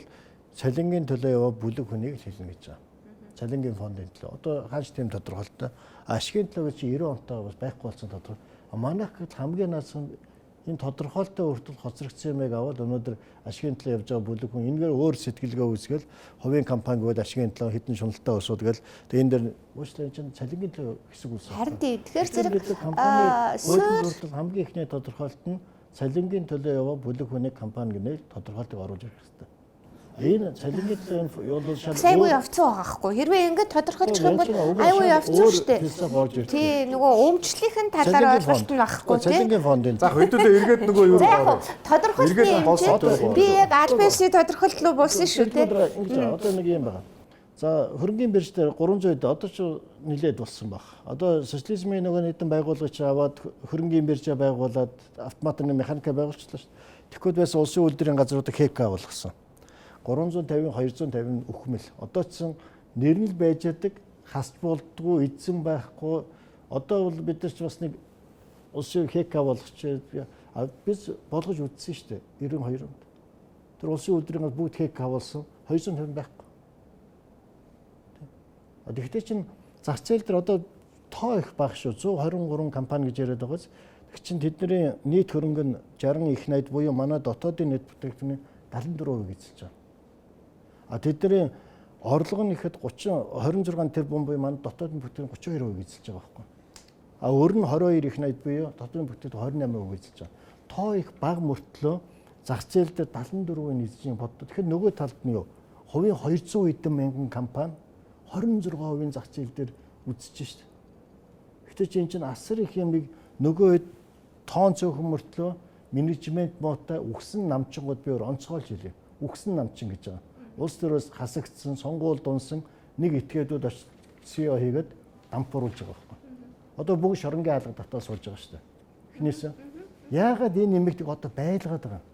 цалингийн төлөө яваа бүлэг хүнийг л хэлнэ гэж байгаа. Цалингийн фондын төлөө. Одоо хааш тийм тодорхойлолттой. Ашигын төлөө гэж 90 онтоо бас байхгүй болсон тодорхой. Манайх гэвэл хамгийн наасан энэ тодорхойлолттой хүртэл хоцрогдсон юмыг аваад өнөөдөр ашигын төлөө явж байгаа бүлэг хүн энэгээр өөр сэтгэлгээ үүсгээл хувийн компани гэвэл ашигын төлөө хэдэн шуналтай өсөөд гээл тэгээ энэ дэр уучлаарай чинь цалингийн төлөө хэсэг үүссэн. Харин тий тэгэхээр зэрэг компани хамгийн эхний тодорхойлолт нь цалингийн төлөө яваа бүлэг хүний компани гэнэ тодорхойлтыг оруулж ирэх хэрэгтэй. Энэ цалингийн төлөө энэ бол шал айгүй явцсан байгаа хгүй. Хэрвээ ингэж тодорхойлчих юм бол айгүй явцсан шүү дээ. Тий, нөгөө өмчлөхийн талаар ойлголт нь байхгүй тий. Цалингийн фондын. За хэдүүлээ эргээд нөгөө юу руу. Тодорхойлтын хэмжээ. Би яг аль биесний тодорхойлт руу буусан шүү тий. Ингэж одоо нэг юм байгаа. За хөрөнгийн бирж дээр 300 одоо ч нилээд болсон баг. Одоо социализмын нөгөө нэгэн байгуулагч аваад хөрөнгийн биржээ байгуулад автоматын механика байгуулчихлаа шүү дээ. Тэгэхэд байсан улсын үйлдвэрийн газруудыг ХК болгосон. 350 250 үхмэл. Одоо ч нэр нь л байж яадаг хасч болдгоо эзэн байхгүй. Одоо бол бид нар ч бас нэг улсын ХК болгоч бид болгож үзсэн шүү дээ 92 онд. Тэр улсын үйлдвэрийн газар бүгд ХК болсон 250 байхгүй. Тэгэхдээ чинь зах зээл дээр одоо тоо их бага шүү. 123 компани гэж яриад байгаас тэг чинь тэдний нийт хөрөнгө нь 60 их 80 буюу манай дотоодын нийт бүтээгдэхүүний 74% эзэлж байгаа. А тэдний орлого нь ихэд 30 26 тэрбум буюу манай дотоодын бүтээгдэхүүн 32% эзэлж байгаа байхгүй. А өөр нь 22 их 80 буюу дотоодын бүтээгдэхүүн 28% эзэлж байгаа. Тоо их бага мөртлөө зах зээл дээр 74% эзэлж боддоо. Тэгэхээр нөгөө талд нь юу? Хувийн 200 хэдэн мянган компани 26% зах зээл дээр үзэж шít. Гэтэ чи эн чинь асар их юмыг нөгөө хэд Тоон цөөхөн мөртлөө менежмент муутай үхсэн намчингууд би өөр онцгойлж хэлье. Үхсэн намчин гэж байгаа. Улс төрөөс хасагдсан, сонгуульд унсан нэг этгээдүүд очиж CEO хийгээд дампууруулж байгаа байхгүй. Одоо бүгд шоронгийн алга татаа сууж байгаа шүү дээ. Эхнээсээ яагаад энэ нэмэгдэг одоо байлгаад байгаа юм?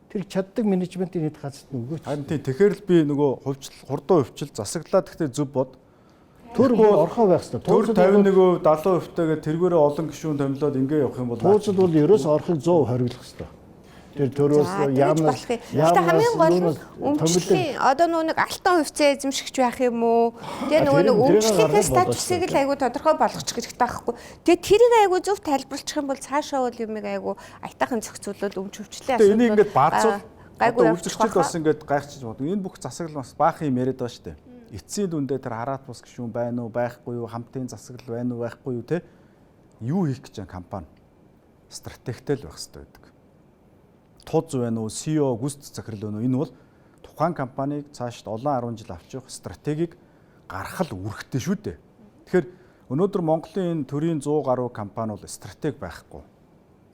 Тэр чаддаг менежментийн хэд газарт нь өгөөч. Харин тийм, тэгэхээр л би нөгөө хувьчил хурдан хувьчил засаглаа гэхдээ зөв бод. Төр орхоо байх хэрэгтэй. Төр 51%, 70% тагээд тэргээрээ олон гишүүн томилоод ингээ явах юм бол тууцад бол ерөөс орохыг 100% хориглох хэрэгтэй. Тэр төрөөс яамнаас яамнаас хамгийн гол нь өмчлөлийн одоо нөгөө нэг алтан хувьцаа эзэмшигч байх юм уу? Тэгээ нөгөө нэг өмчлөлийн статусыг л айгүй тодорхой болгочих хэрэгтэй байхгүй. Тэгээ тэрийг айгүй зөв тайлбарлах юм бол цаашаа бол юмыг айгүй аятайхан зохицуулбал өмч хөвчлээ асуудал. Энийг ингээд баазуул гайгүй явчихвал бас ингээд гайхчих магадгүй. Энэ бүх засаглал бас баахан юм яриад байгаа шүү дээ. Эцсийн дүндээ тэр хараат бус гишүүн байна уу, байхгүй юу, хамтын засаглал байна уу, байхгүй юу те. Юу хийх гэж байгаа компани стратегтэй л байх хэрэгтэй байдаг. Туз байна уу, CEO гүйцэтгэх захирал байна уу? Энэ бол тухайн компанийг цаашд олон 10 жил авч явах стратегийг гаргах л үүрэгтэй шүү дээ. Тэгэхээр өнөөдөр Монголын энэ төрийн 100 гаруй компани бол стратеги байхгүй.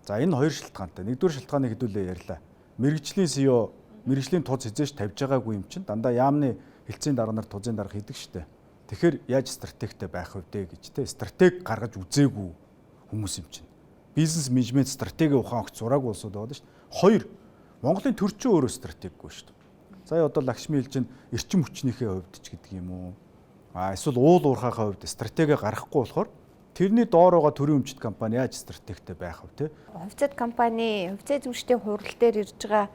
За энэ хоёр шалтгаантай. Нэгдүгээр шалтгааныг хэдүүлээ ярьлаа. Мэргэжлийн CEO, мэргэжлийн туз хизээш тавьж байгаагүй юм чинь дандаа яамны хэлтсийн дарга нар тузын дарга хийдэг шүү дээ. Тэгэхээр яаж стратегтэй байх вэ гэж те стратеги гаргаж үзээгүй хүмүүс юм чинь. Бизнес менежмент стратеги ухаан огт зураагүй улсууд байгаа шүү дээ. Хоёр, Монголын төрчин өөрөө стратеггүй шүү дээ. Сая одоо Лакшми хэлж чинь эрчим хүчнийхээ хувьд ч гэдэг юм уу. А эсвэл уул уурхайхаа хувьд стратеги гаргахгүй болохоор тэрний доор байгаа төрийн өмчт компани яаж стратегтэй байх вэ те? Хувьцаат компани, хувьцаа эзэмшигчдийн хурал дээр ирж байгаа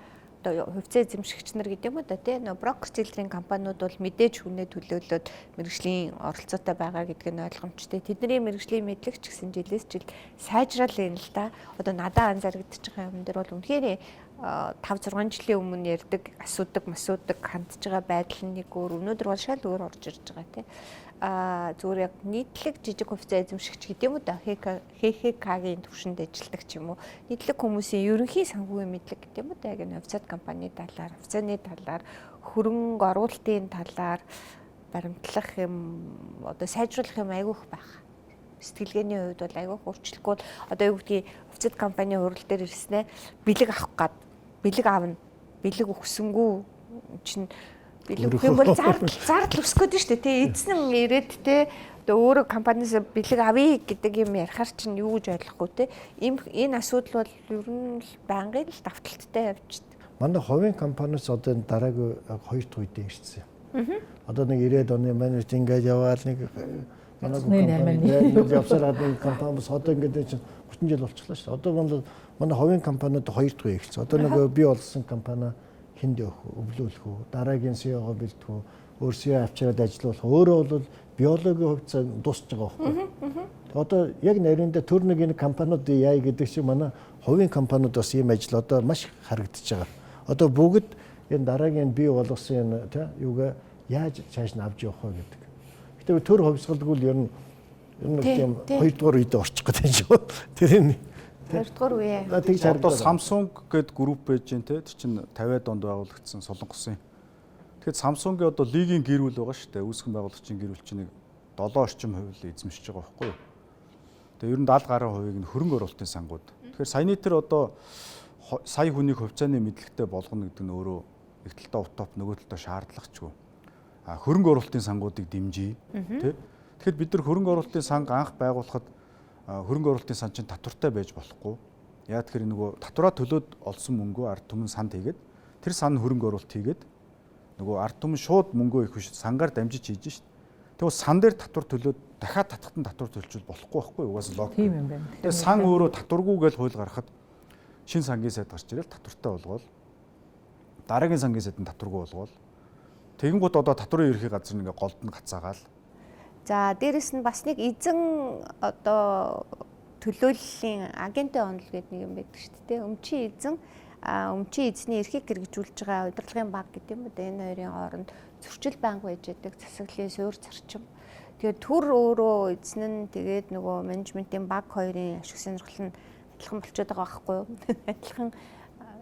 одоо хувьцаа эзэмшигч нар гэдэг юм уу да тий нөө брокер зээлрийн компаниуд бол мэдээж хүнээ төлөөлөөд мэрэгжлийн оролцоотой байгаа гэдг нь ойлгомжтой. Тэдний мэрэгжлийн мэдлэг ч гэсэн жилээс жил сайжрал юм л да. Одоо надаа анзаарэгдэж байгаа юм дээр бол үнэхээр 5 6 жилийн өмнө ярьдаг, асуудаг, масуудаг, хандж байгаа байдал нь нэг өөр, өнөөдөр бол шал өөр орж ирж байгаа тий. А зүгээр яг нийтлэг жижиг хувьцаа эзэмшигч гэдэг юм уу да ХХК-гийн түвшинд ажилладаг ч юм уу нийтлэг хүмүүсийн ерөнхий санхүүгийн мэдлэг гэдэг юм уу да яг энэ хувьцаат компани талаар, хувьцааны талаар, хөрөнгө оруулалтын талаар баримтлах юм одоо сайжруулах юм айгүйх байх. Сэтгэлгээний хувьд бол айгүйх өөрчлөхгүй бол одоо юу гэдгийг хувьцаат компани хурал дээр ирснээр бэлэг авах гад бэлэг авна, бэлэг өгсөнгүү чинь бэлэг өгөх юм бол зардал өсөх гээд шүү дээ тий. Эзэн ирээд тий одоо өөрөө компаниас бэлэг авъя гэдэг юм ярихаар чинь юу гэж ойлгохгүй тий. Энэ асуудал бол ер нь л байнгын л давталттай явждаг. Манай хувийн компаниас одоо энэ дараагийн хоёр дахь үедээ ирсэн. Одоо нэг 90-ад оны менежмент ингээд яваал нэг манай компани явсараад нэг компани бас одоо ингээд чинь 30 жил болчихлоо шүү дээ. Одоо манай хувийн компаниуд хоёр дахь үе эхэлсэн. Одоо нэг бий болсон компани хүнд явах, өвлөөлөх үү, дараагийн CEO-го бэлтгэх үү, өөр CEO авчираад ажиллуулах. Өөрөө бол биологийн хувьд дуусч байгаа байхгүй. Одоо яг нариндаа төр нэг энэ компаниуд яа гэдэг шиг манай хувийн компаниуд бас ийм ажил одоо маш харагдаж байгаа. Одоо бүгд энэ дараагийн бий болгосон энэ тий юугаа яаж цааш нь авч явах вэ гэдэг. Гэтэ төр хувьсгалгүй л ер нь тийм хоёрдугаар үед орчих гэдэг юм шүү. Тэр энэ хоёрдугаар үе. Одоо Samsung гээд групп байж гэн те. Тэр чинь 50-ад онд байгуулагдсан Солонгосын. Тэгэхээр Samsung-ийн одоо лигийн гэр бүл байгаа шүү дээ. Үүсгэн байгуулагчийн гэр бүл чинь нэг 7 орчим хувь л эзэмшиж байгаа байхгүй юу? Тэгээ ер нь 70 гаруй хувийг нь хөрөнгө оруулалтын сангууд. Тэгэхээр саяны тэр одоо сая хүнийг хувьцааны мэдлэгтэй болгоно гэдэг нь өөрөө нэг талдаа утоп, нөгөө талдаа шаардлагачгүй. А хөрөнгө оруулалтын сангуудыг дэмжиж тий. Тэгэхээр бид нар хөрөнгө оруулалтын санг анх байгуулахад хөрөнгө оруулалтын сан чинь татвартай байж болохгүй. Яа тэгэхээр нөгөө татвараа төлөөд олсон мөнгөө ард түмэн санд хийгээд тэр сан хөрөнгө оруулалт хийгээд нөгөө ард түмэн шууд мөнгөө их биш сангаар дамжиж хийж шít. Тэгвэл сан дээр татвар төлөөд дахиад татхад нь татвар төлчвөл болохгүй байхгүй угаасаа логик. Тийм юм байна. Тэгээ сан өөрөө татваргүй гэж хууль гаргахад шинэ сангийн сайд гарч ирэл татвартай болгоол. Дараагийн сангийн сайд нь татваргүй болгоол. Тэгэнгүүт одоо татварын ерхий газар ингээ голд нь гацаагаал. За дээрэс нь бас нэг эзэн одоо төлөөллийн агентын онол гэдэг нэг юм байдаг шүү дээ. Өмчийн эзэн өмчийн эзний эрхийг хэрэгжүүлж байгаа удирдлагын баг гэдэг юм уу да энэ хоёрын хооронд зөрчил байнга байж байдаг засаглалын суур зарчим. Тэгээд төр өөрөө эзэн нь тэгээд нөгөө менежментийн баг хоёрын ашиг сонирхол нь адилхан болчиход байгаа байхгүй юу? Адилхан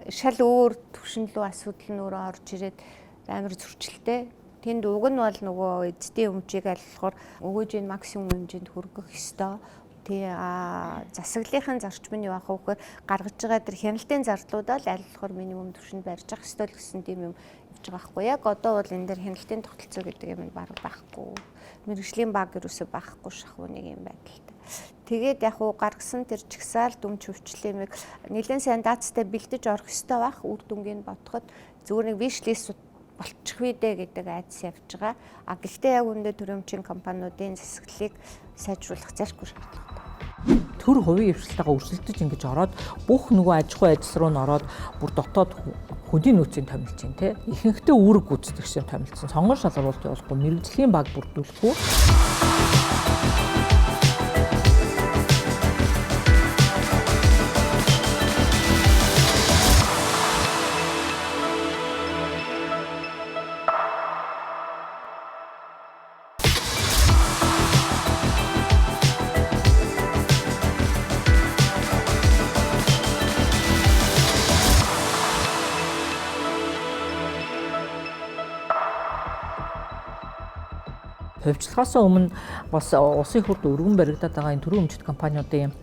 шал өөр түвшин рүү асуудал нь өөрөө орж ирээд амар зөрчилтэй. Тэнд уг нь бол нөгөө эцдийн өмчийг аль болохоор өгөөжийн максимум хэмжээнд хүргэх ёстой. Тий засаглалын зарчим нь юу ах вэ гэхээр гаргаж байгаа тэр хяналтын зардлуудаа л аль болохоор минимум түвшинд барьж явах ёстой л гэсэн тийм юм явж байгаа байхгүй. Яг одоо бол энэ дээр хяналтын тогтолцоо гэдэг юм бараг байхгүй. Мэргэжлийн баг ерөөсөө байхгүй шахуу нэг юм байдалтай. Тэгээд яг уу гаргасан тэр чагсаал дүмж хөвчлэмийг нэлээд сайн даацтай бэлдэж орох ёстой байх. Үр дүнгийг бодоход зүгээр нэг wish list болчих вэ дээ гэдэг айдас явж байгаа. А гэхдээ яг үүндээ төрөмчийн компаниудын засаглалыг сайжруулах залхуу шаардлагатай. Төр хувийн хвшилтэйгээ өрсөлдөж ингэж ороод бүх нөгөө аж ахуй ажил руу н ороод бүр дотоод хүний нөөцийн томилж чинь те ихэнхдээ үүрэг гүйцэтгэгчээр томилдсон. Сонгон шалгаруулалт явуулахгүй, мэрэгжлийн баг бүрдүүлэхгүй. Хувьчлахаас өмнө бас улсын хурлд өргөн баригдаад байгаа энэ төрийн өмчт компаниудын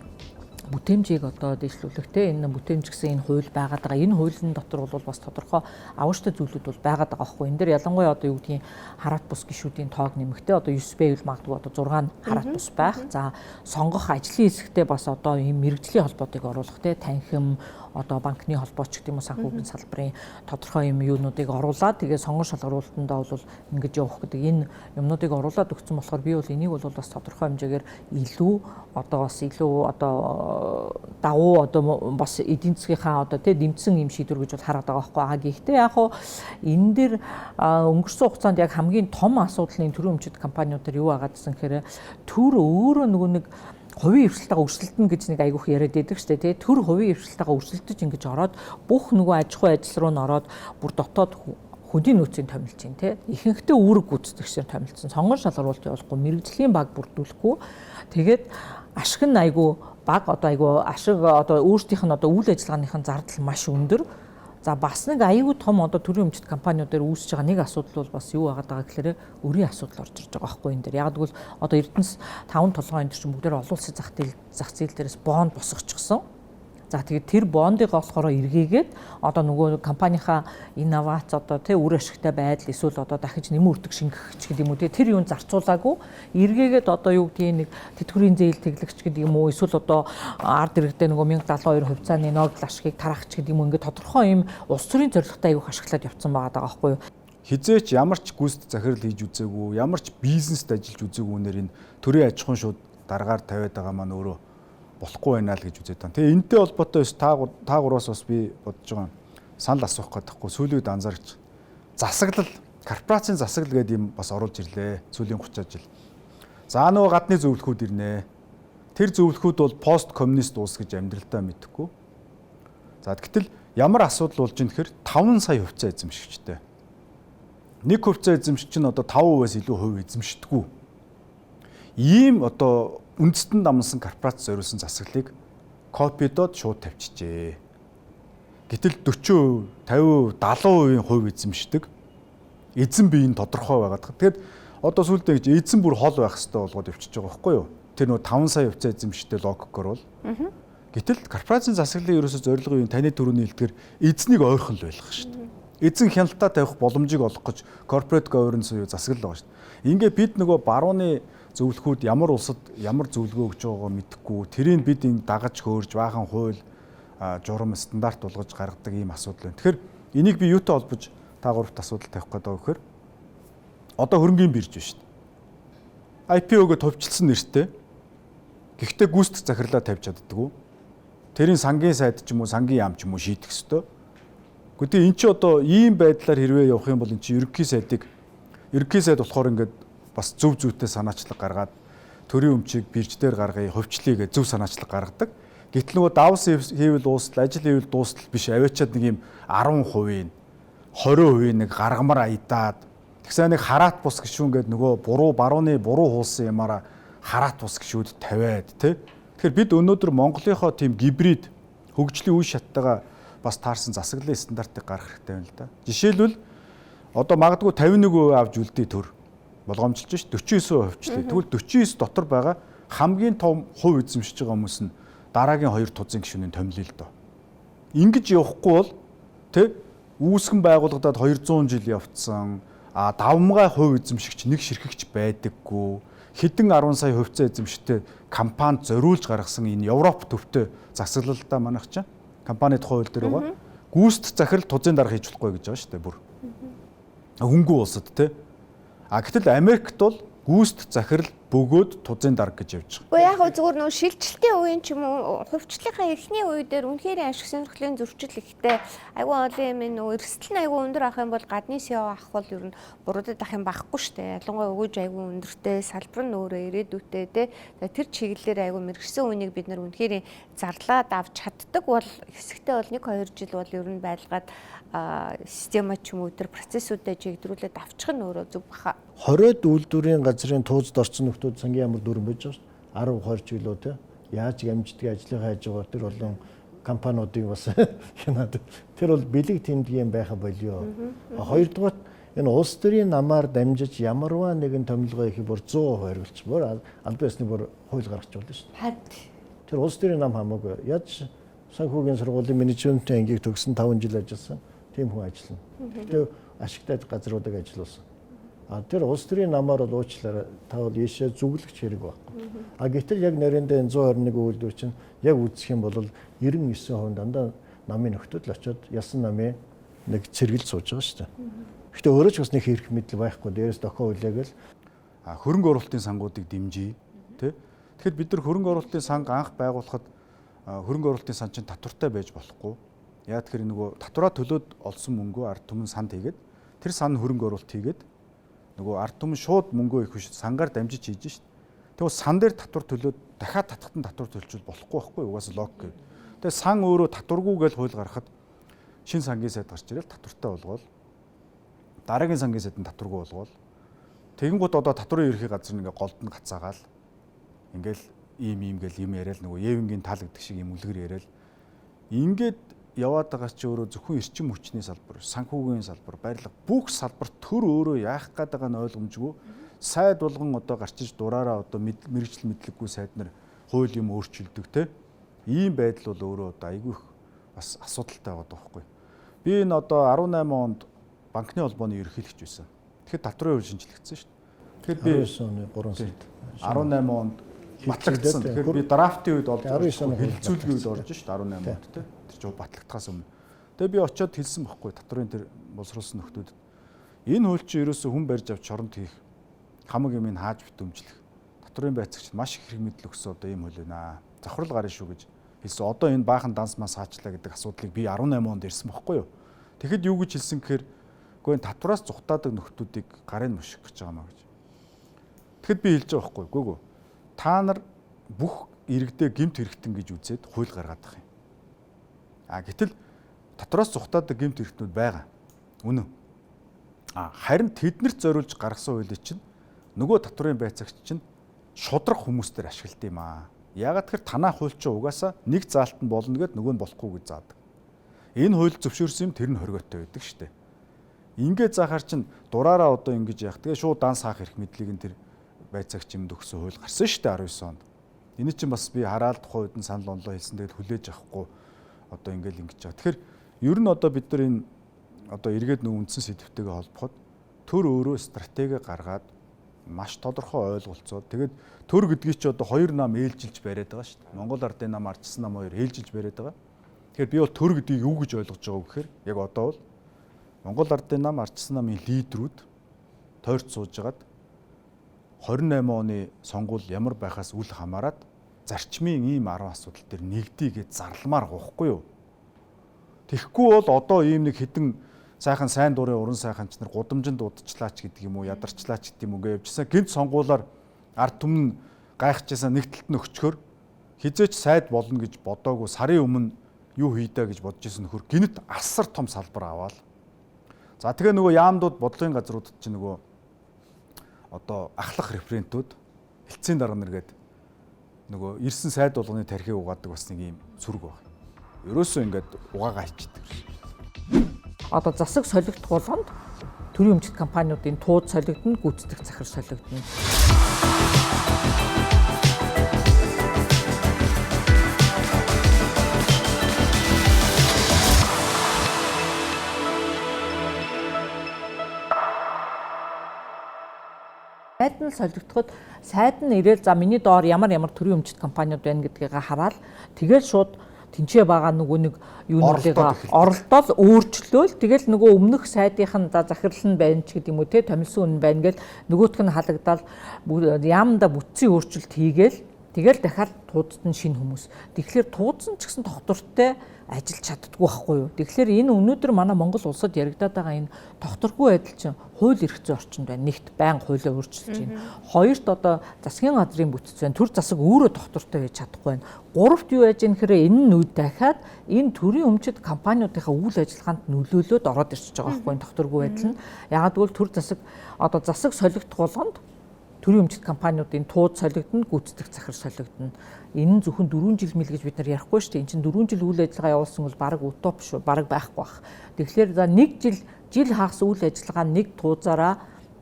бүтээмжийг одоо дэвшлүүлэх те энэ бүтээмж гэсэн энэ хууль байгаад байгаа. Энэ хуулийн дотор бол бас тодорхой авууштай зүйлүүд бол байгаад байгаа байхгүй. Энэ дээр ялангуяа одоо юу гэдгийг хараат бус гишүүдийн тоог нэмэхтэй одоо 9 байвал магадгүй одоо 6 хараат бус байх. За сонгох ажлын хэсэгтээ бас одоо ийм мэрэгжлийн холбоотыг оруулах те танхим одоо банкны холбоо ч гэдэг юм уу санхүүгийн салбарын тодорхой юм юунуудыг оруулаад тэгээ сонгон шалгаруулалтандаа бол ингэж явах гэдэг энэ юмнуудыг оруулаад өгсөн болохоор би бол энийг бол бас тодорхой хэмжээгээр илүү одоо бас илүү одоо дагуу одоо бас эдийн засгийнхаа одоо тий дэмжсэн юм шийдвэр гэж бол хараад байгаа байхгүй. А гэхдээ яг хуу энэ дэр өнгөрсөн хугацаанд яг хамгийн том асуудал нь төрийн өмчт компаниудаар юу байгаад гэсэн гэхээр төр өөрөө нөгөө нэг хувийн хвшилтэйгээ өрсөлдөнө гэж нэг айгүйх яриад байдаг шүү дээ тий. Төр хувийн хвшилтэйгээ өрсөлдөж ингэж ороод бүх нөгөө аж ахуй ажил руу н ороод бүр дотоод хүний нөөцийн томилж чинь тий. Ихэнхдээ үүрэг гүйцэтгэгчээр томилдсон. Сонгон шалгаруулалт явуулахгүй, мэрэгжлийн баг бүрдүүлэхгүй. Тэгээд ашиг нь айгүй баг одоо айгүй ашиг одоо өөрсдийнх нь одоо үйл ажиллагааных нь зардал маш өндөр. За бас нэг аюул том одоо төрийн өмчт компаниудаар үүсэж байгаа нэг асуудал бол бас юу байгаад байгаа гэхээр өрийн асуудал орж ирж байгаа байхгүй энэ дэр. Яг гэвэл одоо Эрдэнэс 5 толгойн энэ чинь бүгдээр олон улсын зах зээл дээрээс бонд босгочихсон. За тэгээд тэр бондыг болохоор эргээгээд одоо нөгөө компанийнхаа инновац одоо тий үр ашигтай байдал эсвэл одоо дахиж нэмэн үрдэг шингэх гэдэг юм уу тий тэр юун зарцуулаагүй эргээгээд одоо юу гэдгийг нэг тэтгэврийн зээл тэглэгч гэдэг юм уу эсвэл одоо ард иргэдээ нөгөө 1072 хувьцааны ногдол ашигыг тараахч гэдэг юм уу ингээд тодорхой юм улс төрийн зорилготой аягүй ашиглаад явцсан байгаа даа байхгүй юу. Хизээч ямар ч гүйцэд захирал хийж үзээгүй, ямар ч бизнест ажиллаж үзээгүй нэр энэ төрийн аж ахуйн шууд даргаар тавиад байгаа маань өөрөө болохгүй байна л гэж үзээд байна. Тэгээ энэтэй холбоотой бас та гураас бас би бодож байгаа санал асуух гэдэг хгүй сүүлийн үед анзаарч засаглал корпорацийн засаглал гэдэг юм бас оруулж ирлээ сүүлийн 30 жил. За нөгөө гадны зөвлөхүүд ирнэ. Тэр зөвлөхүүд бол пост коммунист улс гэж амьдралдаа мэдэхгүй. За гэтэл ямар асуудал болж ийн гэхээр 5 сая хувьцаа эзэмшигчтэй. Нэг хувьцаа эзэмшигч нь одоо 5%-аас илүү хувь эзэмшдэггүй. Ийм одоо үндэстэн дамнасан корпорац зориулсан засаглалыг копидод шууд тавьчихжээ. Гэтэл 40%, 50%, 70% хувь эзэмшдэг. Эзэн бие нь тодорхой байгаад. Тэгэд одоо сүүлдээ гэж эзэн бүр хол байх хэрэгтэй болгоод явчихж байгаа байхгүй юу? Тэр нөгөө 5 сая хувьцаа эзэмшдэг логикоор бол. Гэтэл корпорацийн засаглалын ерөөсөө зорилго юу таны түрүүний хэлдгээр эзнийг ойрхон л байх шүү дээ. Эзэн хяналтаа тавих боломжийг олох гэж corporate governance буюу засаглал байгаа шүү дээ. Ингээ бид нөгөө барууны зөвлөхүүд ямар улсад ямар зөвлөгөө өгч байгаагаа мэдэхгүй тэрийг бид энэ дагаж хөөрж баахан хууль журам стандарт болгож гаргадаг ийм асуудал байна. Тэгэхээр энийг би юутай холбож та гуравт асуудал тавих гэдэг вэ гэхээр одоо хөрөнгөний бирж байна шүү дээ. IPO-го товчлсон нэртэй. Гэхдээ гүйцэтгэх захирлаа тавьж чаддаггүй. Тэрийн сангийн сайд ч юм уу сангийн яам ч юм уу шийдэх ёстой. Гэхдээ эн чи одоо ийм байдлаар хэрвээ явах юм бол эн чи ерөнхий сайдыг ерөнхий сайд болохоор ингээд бас зөв зүйтэй санаачлаг гаргаад төрийн өмчийг бирж дээр гаргая, хувьчлая гэж зөв санаачлаг гаргадаг. Гэтэл нөгөө давс хийвэл уустал, ажил хийвэл дуустал биш аваачаад нэг юм 10%-ийн 20% нэг гаргамар аядаад тэгсэн нэг хараат бус гişүүн гээд нөгөө буруу барууны буруу хуулсан юмараа хараат бус гişүүд тавиад тий. Тэгэхээр бид өнөөдөр Монголынхоо тийм гибрид хөгжлийн үе шаттайгаа бас таарсан засаглалын стандартыг гаргах хэрэгтэй байна л да. Жишээлбэл одоо магадгүй 51% авч үлдээ төр болгоомжилж ш 49% хувьчлаа. Тэгвэл 49 дотор байгаа Хамгийн том хувь эзэмшиж байгаа хүмүүс нь дараагийн 2 тузын гишүүний томилё л доо. Ингэж явахгүй бол тэ үүсгэн байгуулагдаад 200 жил явцсан, а давмгай хувь эзэмшигч нэг ширхэгч байдаггүй, хэдэн 10 сая хувьцаа эзэмшигтэй компанид зориулж гаргасан энэ Европ төвтэй засаглал та манайх чинь компани тухай хууль дээр байгаа. Гүйцэтгэх захирал тузын дарга хийж болохгүй гэж байгаа шүү дээ бүр. Хөнгөн улсад те. А гэтэл Америкт бол гүйцэтгэх захирал бөгөөд тузын дарга гэж явж байгаа. Гэхдээ яг хөө зүгээр нөө шилжилтийн үеийн ч юм уу хувьчлалынхаа эхний үе дээр үнэхээр ашиг сонирхлын зөрчил ихтэй айгүй олон юм нөө эрсдэл нь айгүй өндөр авах юм бол гадны CEO авах бол ер нь буруудад ах юм байхгүй шүү дээ. Ялангуяа өгөөж айгүй өндөртэй, салбар нь өөрөө ирээдүйтэй те. Тэр чиглэлээр айгүй мэрэгсэн үнийг бид нар үнэхээр зарлаад авч чаддаг бол хэсэгтээ бол 1 2 жил бол ер нь байлгаад система ч юм уу тэр процессуудаа чигдрүүлээд авчих нь өөрөө зөв баха. 20-од үйлдвэрийн газрын тууцд орсон нөхдүүд сангийн ямар дүрм байж байгаа шүү. 10 20 ч билүү те. Яаж амждаг ажлынхаа хажуугаар тэр олон компаниудыг бас хянаад тэр бол бэлэг тэмдэг юм байха болио. Хоёрдугаар энэ улс төрийн намаар дамжиж ямарваа нэгэн томилгоо хийх бүр 100% хариулч бүр албан ёсны бүр хууль гаргаж болно шүү дээ. Тэр улс төрийн нам хамаагүй. Яаж санхүүгийн сургуулийн менежментийн ангийг төгссөн 5 жил ажилласан тийм хүн ажиллана. Гэхдээ ашигтай газруудыг ажиллуулсан. А тэр улс төрийн намаар бол уучлаарай та бол ийшээ зүглэгч хэрэг байхгүй. А гэтэл яг нариндаа энэ 121 үйлдвэр чинь яг үзэх юм бол 99% дандаа намын нөхдөл очиод ясан намын нэг цэргэлж сууж байгаа шүү дээ. Гэхдээ өөрөө ч бас нэг хэрэг мэдэл байхгүй. Дээрээс дохио хүлээгээл хөрөнгө оруулалтын сангуудыг дэмжиж тий. Тэгэхэд бид нар хөрөнгө оруулалтын санг анх байгуулахад хөрөнгө оруулалтын сан чинь татвартай байж болохгүй. Яа тэгэхээр нөгөө татвараа төлөөд олсон мөнгөө ард түмэн санд хийгээд тэр сан хөрөнгө оруулалт хийгээд нөгөө ард түмэн шууд мөнгөө их биш сангаар дамжиж хийж шít. Тэгвэл сан дээр татвар төлөөд дахиад татхад нь татвар төлчвөл болохгүй байхгүй угаасаа лог гэв. Тэгээ сан өөрөө татваргүй гэж хууль гаргахад шинэ сангийн сайд гарч ирэл татвартай болгоол. Дараагийн сангийн сайд нь татваргүй болгоол. Тэгэнгүүт одоо татварын ерхий газар ингээ голд нь гацаагаал. Ингээл ийм ийм гэл юм яриад нөгөө Евенгийн тал гэдэг шиг юм үлгэр яриад ингээд яваад байгаа чи өөрөө зөвхөн эрчим хүчний салбар, санхүүгийн салбар, барилга бүх салбар төр өөрөө яах гээд байгаа нь ойлгомжгүй. Сайд болгон одоо гарч иж дураараа одоо мэрэгжил мэдлэггүй сайд нар хууль юм өөрчилдөг те. Ийм байдал бол өөрөө одоо айгүй их бас асуудалтай байгаа байхгүй. Би энэ одоо 18 онд банкны холбооны ерөнхийлөгч байсан. Тэгэхээр татварын хууль шинжлэгдсэн шүү дээ. Тэгэхээр би 19 оны 3 сард 18 онд батлагдсан. Тэгэхээр би драфтын үед олж 19 оны хэлэлцүүлгийн үед орж шүү дээ 18 онд те. Тэр чинь батлагдахаас өмнө. Тэгээ би очиод хэлсэн бохгүй татварын тэр боловсруулсан нөхдүүдэд. Энэ хууль чинь ерөөсөө хүн барьж авч шоронд хийх хамаг юмыг хааж битүүмжлэх. Татварын байцаагч маш их хэрэг мэдэл өгсөн одоо ийм хууль байна. Завхрал гарна шүү гэж хэлсэн. Одоо энэ баахан данс мас хаачлаа гэдэг асуудлыг би 18 онд ирсэн бохгүй юу. Тэгэхэд юу гэж хэлсэн гэхээр үгүй энэ татвараас зугатаадаг нөхдүүдийг гарын мушиг гэж байгаа маа гэж. Тэгэхэд би хэлж байгаа байхгүй юу? Үгүй. Та нар бүх иргэдээ гэмт хэрэгтэн гэж үзээд хууль гаргаад байгаа юм. А гэтэл татвараас зугатаадаг гэмт хэрэгтнүүд байгаа. Үнэн. А харин тэднэрт зориулж гаргасан хуулийг чинь нөгөө татварын байцаагч чинь шудраг хүмүүс төр ашиглалт юм аа. Яагаад тэгэхээр танаа хууль чинь угаасаа нэг заалт нь болно гэд нөгөө нь болохгүй гэж заадаг. Энэ хууль зөвшөөрсөн юм тэр нь хориготой байдаг шүү дээ. Ингээд заахаар чинь дураараа одоо ингэж яах. Тэгээ шууд данс хаах эрх мэдлийг нь тэр байцаагч юмд өгсөн хууль гарсан шүү дээ 19 онд. Энэ чинь бас би хараал тухайн үед нь санал онлоо хэлсэн тэгээд хүлээж авахгүй одоо ингээл ингэж байгаа. Тэгэхээр ер нь одоо бид нар энэ одоо эргээд нөө үндсэн сэдвтэйгээ холбоход төр өөрөө стратеги гаргаад маш тодорхой ойлголцоод тэгээд төр гэдгийг чи одоо хоёр нам ээлжилж бариад байгаа шүү дээ. Монгол ардын нам, ардчсан нам хоёр ээлжилж бариад байгаа. Тэгэхээр би бол төр гэдгийг юу гэж ойлгож байгаа вэ гэхээр яг одоо бол Монгол ардын нам, ардчсан намын лидерүүд тойрч сууж хагаад 28 оны сонгуул ямар байхаас үл хамааран зарчмын ийм 10 асуудал дээр нэгдийгээ зарламаар гоохгүй юу. Тэгэхгүй бол одоо ийм нэг хідэн сайхан сайн дурын уран сайхан ч нар гудамжинд удчлаач гэдэг юм уу, ядарчлаач гэдэг юм уу гэж явжсан. Гинт сонгуулаар ард түмэн гайхажсэн нэг талд нь өгчхөр хизээч сайд болно гэж бодоагүй сарын өмнө юу хийдэ гэж бодож исэн нөхөр гинт асар том салбар аваал. За тэгээ нөгөө яамдууд бодлогын газруудад чинь нөгөө одоо ахлах референтүүд хэлтсийн дарга нар гээд нөгөө ирсэн сайд болгоны тархийг угаадаг бас нэг юм сүрэг баг. Ерөөсөө ингээд угаагаа хийчихдээ. Одоо засаг солигдох болгонд төрийн өмчт компаниудын тууд солигдоно, гүйцэтгэх захир солигдоно. Сайд нь солигдоход сайд нь ирээл за миний доор ямар ямар төрийн өмчт компаниуд байна гэдгийг хараад тэгэл шууд тэнцээ байгаа нөгөө нэг юунуудыг оролдоод өөрчлөөл тэгэл нөгөө өмнөх сайдынх нь за захирал нь байна ч гэдэг юм уу те, томилсон үн байна гэл нөгөөх нь халагдаал яамда бүтцийн өөрчлөлт хийгээл тэгэл дахиад туудад нь шинэ хүмүүс. Тэгэхээр туудсан ч гэсэн тогтвортой ажиллаж чаддгүй байхгүй юу. Тэгэхээр энэ өнөөдөр манай Монгол улсад яригадаад байгаа энэ тогтворгүй байдал чинь хууль эрх зүйн орчинд байна. Нэгт байнга хуулиа өөрчилж байна. Хоёрт одоо засгийн газрын бүтц байна. Төр засаг өөрөө тогтвортой байж чадахгүй байна. Гуравт юу яаж ийм гэхээр энэ нь дахиад энэ төрийн өмчит компаниудынхаа үйл ажиллагаанд нөлөөлөөд ороод ирчихэж байгаа байхгүй юу тогтворгүй байдал нь. Яагаад гэвэл төр засаг одоо засаг солигдох болгонд төрийн өмчит компаниудын тууд солигдоно, гүйцэтгэх захир солигдоно. Энэ нь зөвхөн 4 жил мэл гэж бид нар ярихгүй шүү дээ. Энд чинь 4 жил үйл ажиллагаа явуулсан бол бараг утоп шүү, бараг байхгүй бах. Тэгэхээр за 1 жил жил хагас үйл ажиллагаа нэг туузаараа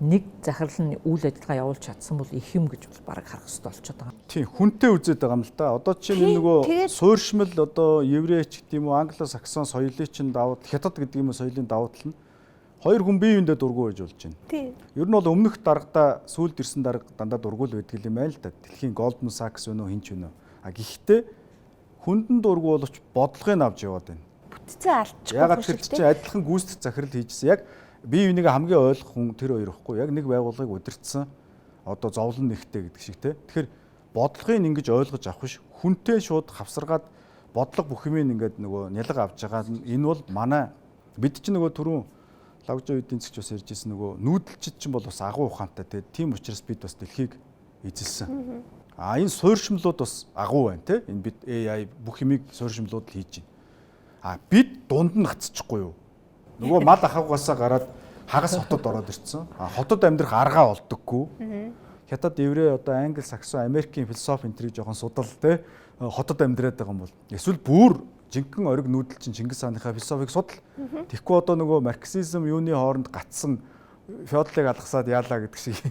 нэг захирал нь үйл ажиллагаа явуулж чадсан бол их юм гэж бол бараг харах хэрэгтэй болчиход байгаа. Тийм, хүнтэй үзээд байгаа юм л да. Одоо чинь энэ нөгөө суурьшмал одоо еврейч гэдэг юм уу, англо-саксон соёлын чинь давуу, хятад гэдэг юм уу соёлын давуу тал нь хоёр хүн бие биендээ дургүй байж болж байна. Тийм. Ер нь бол өмнөх даргадаа сүүлд ирсэн дарга дандаа дургүй л байдаг юм байна л да. Дэлхийн Goldman Sachs өнөө хин ч өнөө. А гэхдээ хүндэн дургүй боловч бодлогыг авч яваад байна. Бүтцээ алдчихгүй. Ягаад тэр чинь адилхан гүйцэтгэх захирал хийжсэн. Яг бие биенийг хамгийн ойлгох хүн тэр хоёр ихгүй. Яг нэг байгууллагыг удирдсан одоо зовлон нэгтэй гэдэг шиг те. Тэгэхээр бодлогыг ингэж ойлгож авах биш. Хүнтэй шууд хавсаргаад бодлого бүх юмыг ингээд нөгөө нялга авч байгаа. Энэ бол манай бид чинь нөгөө түрүүн Лагжаа эдийн засгч бас ярьж ирсэн нөгөө нүүдэлчд чинь бол бас агуу ухаантай тийм учраас бид бас дэлхийг эзэлсэн. А энэ суурьшмлууд бас агуу байна те. Энэ бид AI бүх юмыг суурьшмлууд л хийж байна. А бид дунд нь гацчихгүй юу? Нөгөө мал ахавгаасаа гараад хагас хотод ороод ирсэн. А хотод амьдрах аргаа олдоггүй. Хятад, еврей, одоо англи, саксон, америкийн философи энтрийг жоохон судал те. Хотод амьдраад байгаа юм бол эсвэл бүр жинхэнэ ориг нүүдэл чинь Чингис хааныхаа философиг судал. Тэгэхгүй одоо нөгөө марксизм юуны хооронд гацсан феодлыг алгасаад яалаа гэдэг шиг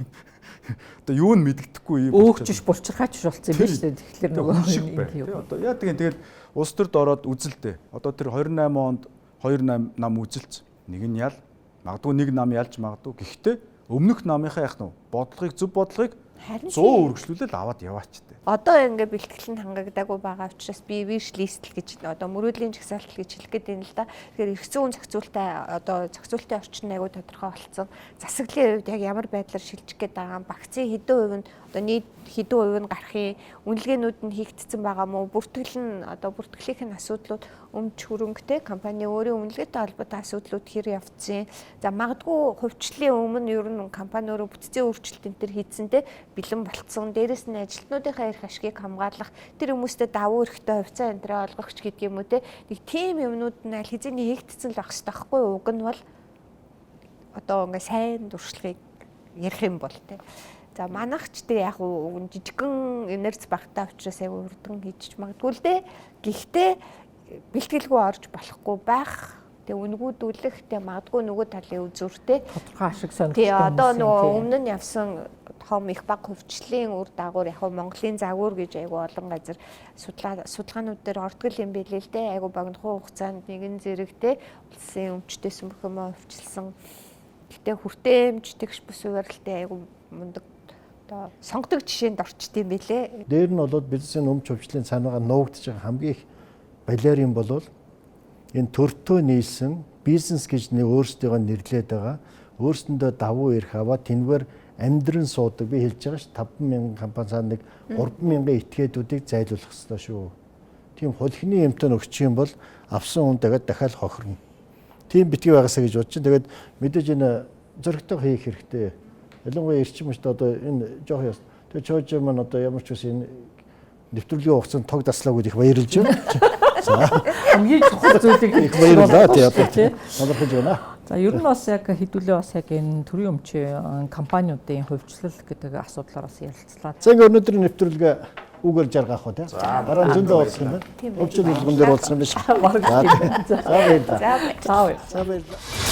одоо юу нь мэддэхгүй юм өөгчш булчирхаач болсон юм биш үү? Тэгэхээр нөгөө шиг байна. Одоо яа тийм тэгэл улс төрд ороод үзэлтэй. Одоо тэр 28 онд 2 нам үзэлц. Нэг нь ял, магадгүй нэг нам ялж магадгүй. Гэхдээ өмнөх намынхаа яах нь бодлогыг зөв бодлогыг 100 үргэлжлүүлэл аваад яваач тээ. Одоо ингээ бэлтгэл нь хангагдаагүй байгаа учраас би wish list гэж одоо мөрөөдлийн жагсаалт гэж хэлэх гээд байна л да. Тэгэхээр эрх зүйн зохицуултаа одоо зохицуултын орчин айгүй тодорхой болцсон. Засаглалын хувьд яг ямар байдлаар шилжих гээд байгаа юм, вакцины хэдэн хувь нь одоо нийт хэдэн хувь нь гарахын үнэлгээнүүд нь хийгдсэн байгаа мó, бүртгэл нь одоо бүртгэлийнх нь асуудлууд өмч хөрөнгөтэй компани өөрийн үнэлгээтэй холбоотой асуудлууд хэр явцсан. За магадгүй хувьчлалын өмнө ер нь компани өөрөө бүтцийн өөрчлөлт энэ төр хийцэн те бэлэн болцсон. Дээрэс нь ажилтнуудынхаа эрх ашгийг хамгаалах тэр хүмүүстэй давуу эрхтэй хувьцаа энэ төрөө олгох ч гэдэг юм уу те. Нэг тийм юмнууд нь аль хэзээний хийгдсэн л байх хэрэгтэй байхгүй юу? Уг нь бол одоо ингээ сайн дуршлагыг ярих юм бол те. За манайх ч тэг яг уу жижигхэн инерц багтаа учраас айгүй хурдан хийж магадгүй л дээ. Гэхдээ бэлтгэлгүй орж болохгүй байх. Тэг үнгүүдүүлэх тэг магадгүй нөгөө талын үзүүртэй тодорхой ашиг сонирхолтой. Тий одоо нөгөө өмнө нь явсан том их баг хувьчлалын үр дагавар яг Монголын загвар гэж айгүй олон газар судалгаанууд дээр ордгол юм билээ л дээ. Айгүй богинохон хугацаанд нэгэн зэрэгтэй улсын өмчтөөс бүх юмаа хувьчилсан. Гэтэ хүртээмж тэгш бүс уварлалтай айгүй мундаг одоо сонгодог жишээнд орчт юм билээ. Дээр нь болоод бизнесийн өмч хувьчлалын цаанаага нуугдж байгаа хамгийн их балиар юм болвол энэ төртөө нийлсэн бизнес гэж нэг өөрсдийгөө нэрлээд байгаа. Өөрсөндөө давуу эрх аваад тэнвэр амьдран суудаг. Би хэлж байгаа ш 5,000 компани цаана нэг 3,000 этгээдүүдийг зайлуулах ёстой шүү. Тийм хулхины юмтай өгчих юм бол авсан хүн дагаад дахиад хохирно. Тийм битгий байгаасаа гэж бодчих. Тэгээд мэдээж энэ зөрөгтэй хийх хэрэгтэй. Ялангуяа эрчим хүчтэй одоо энэ жоох яс. Тэгээд чойж маань одоо ямар ч үс энэ нэвтрүүлгийн хугацаанд тог таслаагүй их баярлж байна. За хамгийн чухал зүйлийг их баярлалаа тий одоо тий. Талархаж байна. За ер нь бас яг хэдүүлээ бас яг энэ төрийн өмчийн компаниудын хувьчлал гэдэг асуудлаар бас ярилцлаа. За ингээ өнөөдрийн нэвтрүүлгээ үгээр жаргах уу тий. Дараа нь зөндөө уулзах юм байна. Өмчийн болгон дээр уулзах юм биш. За баярлалаа. За баярлалаа. За баярлалаа.